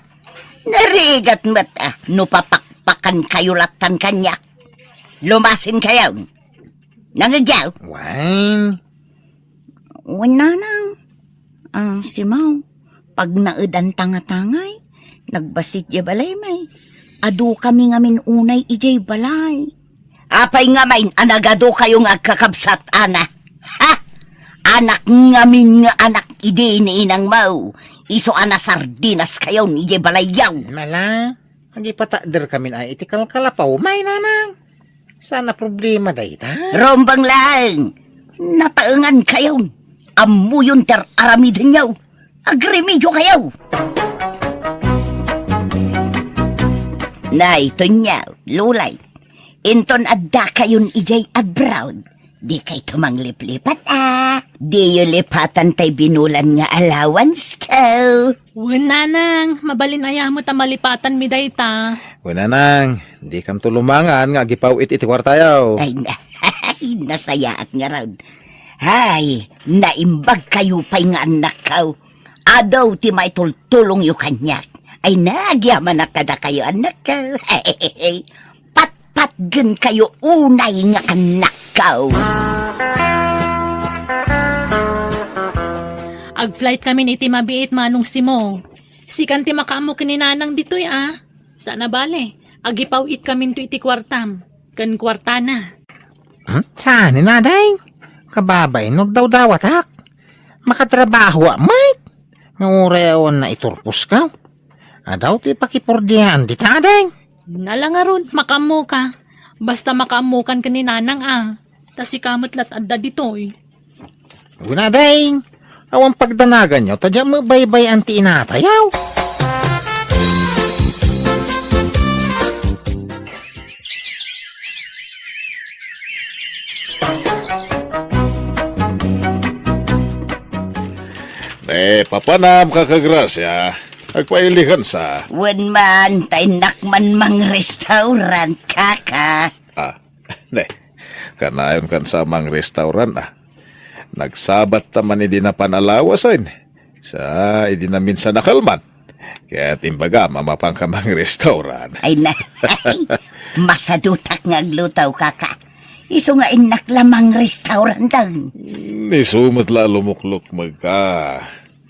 Narigat met a no papakpakankayo lattan kaniak. Lumasinkayon. Nangegyaw? Wen. Wen, Nanang. Ah, Simon, pagnaedanta ngata ngay, nagbassit diay balay, May. Adukami ngamin unay idiay balay. Apay ngamin a nagadukayo nga agkakabsat, Ana? Ha? Anak ngamin nga anak idi ni inangmo. Isu a nasardinaskayon idiay balayyo. Mala, agipatakderkamin ay iti kalkalapaw, May, Nanang. Saan a problema dayta? Rumbeng laeng. Nataengankayon. Ammoyon ti ar-aramidenyo. Agremediokayo. Nay, Tonyo, Lulay. Inton addakayon idiay abroad, dikayto mangliplipat, a. Diyo lipatan tay binulan nga allowance ko. Wen, Nanang, mabalin aya met a malipatanmi dayta. Wen, Nanang, Dikanto lumangan nga agipaw-it iti kuartayo. Ay, na-, ay, nasayaat ngarud. Ay, naimbag kayo pay nga annakko. Adu ti maitultulongyo kaniak. Ay, nagyamanak kadakayo, annakko. Patpatgen kayo unay nga annakko. Ag-flight kamin iti mabiit, Manong Simo. Sikan ti makaammo ken ni Nanang ditoy, a? Saan a bale, agipaw-it kaminto iti kuartam, ken kuartana. Hmm? Saan ni Nanang? Kababain no agdawdawatak. Makatrabahoak met. Nga uray awan naiturposka. Adu ti pakipurdiaan dita, Ading. Ala ngarud, makaammoka. Basta makaammokan ken ni Nanang, a. Ta sika met la't adda ditoy. Wen, Ading, awan pagdanaganyo, ta diak met baybay-an ti inatayo. Ne, papanam, Kaka Gracia. Agpailikan sa. Wen man, ta innak man mangrestaurant, Kaka. Ah, ne. Kanayon kan sa mangrestaurant, a. Nagsabat ta man idi napan a lawasen. Sa idi naminsan a kalman. Ket imbagam a mapanka mangrestaurant. Ay na, ay, masadutak nga agluto, Kaka. Isu nga innak la mangrestaurant lang. Isu met la a lumuklukmegka.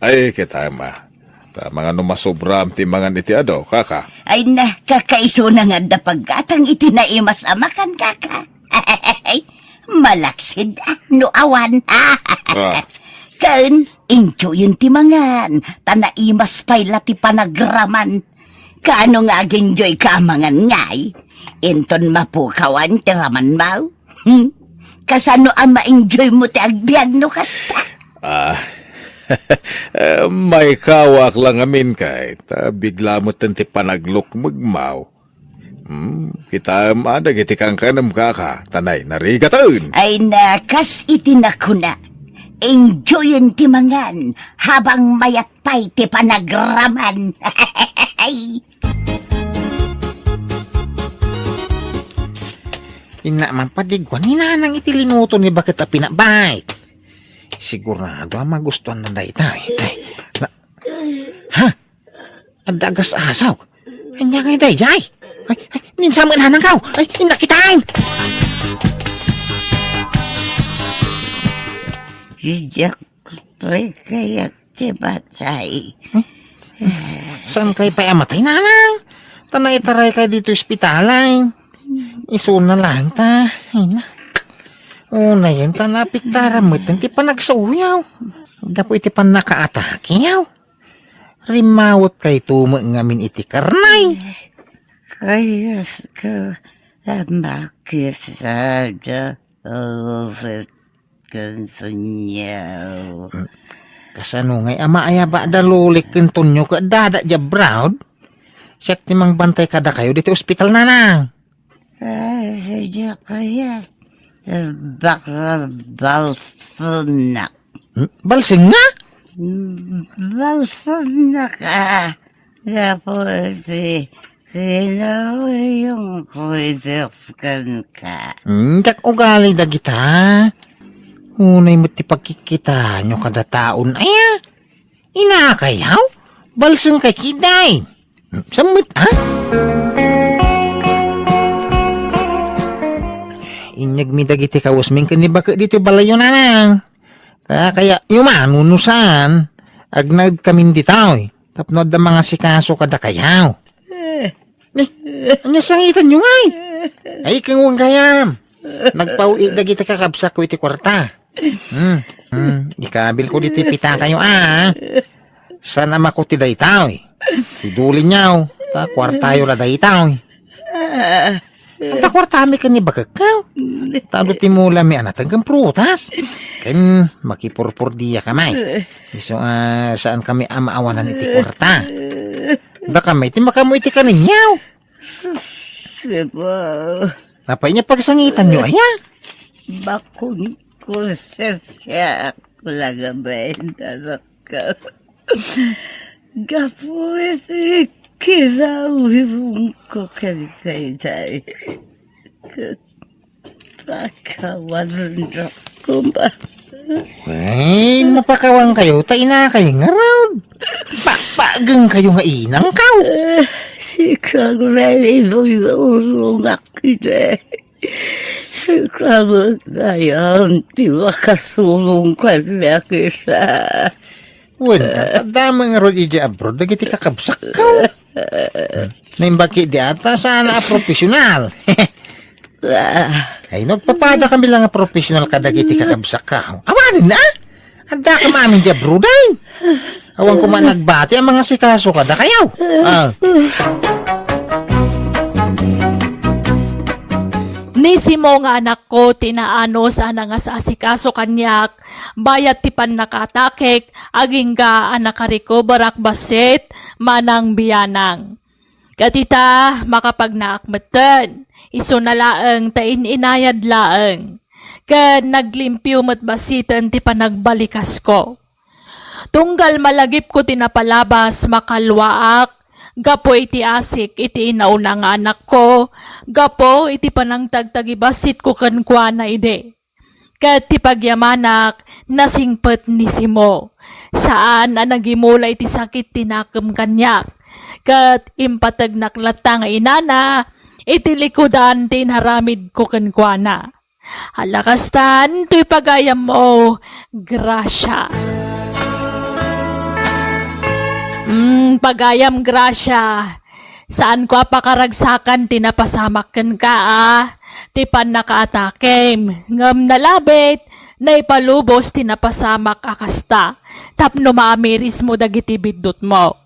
Ay, ket ama, ta mangano masobram ti mangan iti adu, Kaka? Ay na, Kaka, isuna nga adda paggatang iti naimas a makan, Kaka. Malaksid, a, no awan. Ah. Ken, enjoyen ti mangan, ta naimas pay la ti panagraman. Kaano nga ag-enjoyka a mangan ngay? Inton mapukawan ti ramanmo? Hmm? Kasano a ma-enjoymo ti agbiag no kasta? Ah, eh, maikawaak la ngamin kay, ta bigla metten ti panaglukmegmo. Hmm, kitaem a dagiti kankanem, Kaka, ta nainarigaten. Ay na, kas iti nakuna, enjoyen ti mangan habang mayat pay ti panagraman. Inna man padigwan ni Nanang iti linuto ni Baket a pinabait. Sigurado a magustuanna dayta. Ay, na, ha? Adda agas-asaw. Ania ngay daydiay? Ay, ay, ninsamen Nanangko. Ay, inna kitaen. Diak Pre, kayat ti matay. Hmm? Saan kay pay a matay, Nanang? Ta naitaray kay ditoy ospital ay. Isuna lang ta. Ay na. Unayen ta napiktaran met ti panagsaoyaw. Gapu iti pannakaatakeyaw. Rimawot kay tumek ngamin iti karnay. Kayat ka a makisada. Ken Tonyo. Kasano ngay a maayaba da Lolik ken Tonyo ket dada diay abroad? Siak ti mangbantay kadakayo ditoy ospital, Nanang. Ay, sadiak kayat. Bakla balsenak. Hmm? Balseng nga? Balsenak, a. Gapu iti kinawayonko iti kenka. Hmm, diak ugali dagita. Unay met ti pagkikkitaenyo kada taon, aya? Inakayaw? Balseng kay kiday. Hmm, sammet, ha? Inyegmi dagiti kawesmi ken ni Baket ditoy balayyo, Nanang. Ta kayatyo man wenno saan, agnaed kamin ditoy tapno adda mangasikaso kadakayo. Eh. Ni, ania sangitanyo ngay? Ay, ken wen gayam. Nagpaw-it dagiti kakabsatko iti kuarta. Hmm, hmm, ikabilko ditoy pitakayo, a. Saan a makuti daytoy? Idulinyo, ta kuartayo la daytoy. Anta kuartami ken ni Baketko. Ta adu ti mulami a nateg ken prutas. Ken makipurpurdiaka met. Isu a saan kami a maawanan iti kuarta. Dakami ti makaammo iti kanenyo. Sus, Sebo. Apay ania pagsangitanyo, aya? Bakon ko sisiak la gabaen, anak. Gapu iti Kinawironko ken daydiay. Ket pakawanendak koma. Wen, mapakawankayo ta inakay ngarud. Pakpakgengkayo nga inangkaw. Eh, sika nga ibuy-urongak ide. Sika met gayam ti makasurong kaniak ita. Wen, adda met ngarud idiay abroad dagiti kakabsakkaw. Naimbag ketdi a ta saan a profesional. Ay, nagpapada kami lang nga profesional kadagiti kakabsakkaw. Awanen na? Adda ka maamin di abroad ay. Awan ko man nagbati ang mga sikaso kadakayo. Ah. Ni Simo nga anakko ti naanus a nangasasikaso kaniak, bayat ti pannakaatakek, agingga a nakarecoverak bassit, manang bianang. Ket ita, makapagnaak metten, isuna laeng ta in-inayad laeng. Ket naglimpio met bassiten ti panagbalikasko. Tunggal malagipko ti napalabas, makaluaak, gapu iti asik iti inauna nga anakko, gapu iti panangtagtagibasitko kenkuana idi. Ket ti pagyamanak, nasingpet ni Simo. Saan a nagimula iti sakit ti nakem kaniak. Ket impategnak latta nga inana, iti likudan ti inaramidko kenkuana. Ala kastan, toy pagayammo, Gracia. Mm, pagayam, Gracia. Saanko a pakaragsakan ti napasamak kenka, a, ti pannakaatakem. Ngem nalabit, naipalubos ti napasamak a kasta, tapno maamirismo dagiti biddutmo.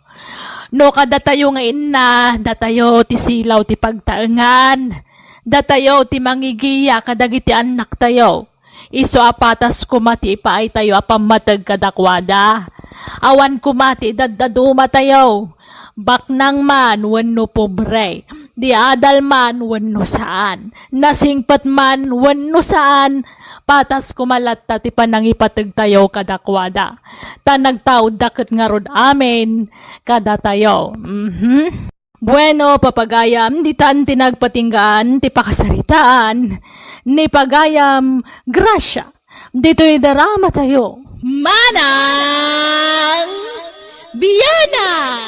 No kadatayo nga inna, datayo ti silaw ti pagtaengan, datayo ti mangigiya kadagiti annaktayo. Isu a patas koma ti ipaaytayo a pammateg kadakuada. Awan koma ti idaddadumatayo. Baknang man wenno pobre, di adal man wenno saan, nasingpet man wenno saan, patas koma latta ti panangipategtayo kadakuada. Ta nagtaudda ket ngarud amin kadatayo. Mhm. Bueno, papagayam, ditan ti nagpatinggaan ti pakasaritaan ni pagayam Gracia. Ditoy drama tayo. Manang Biana!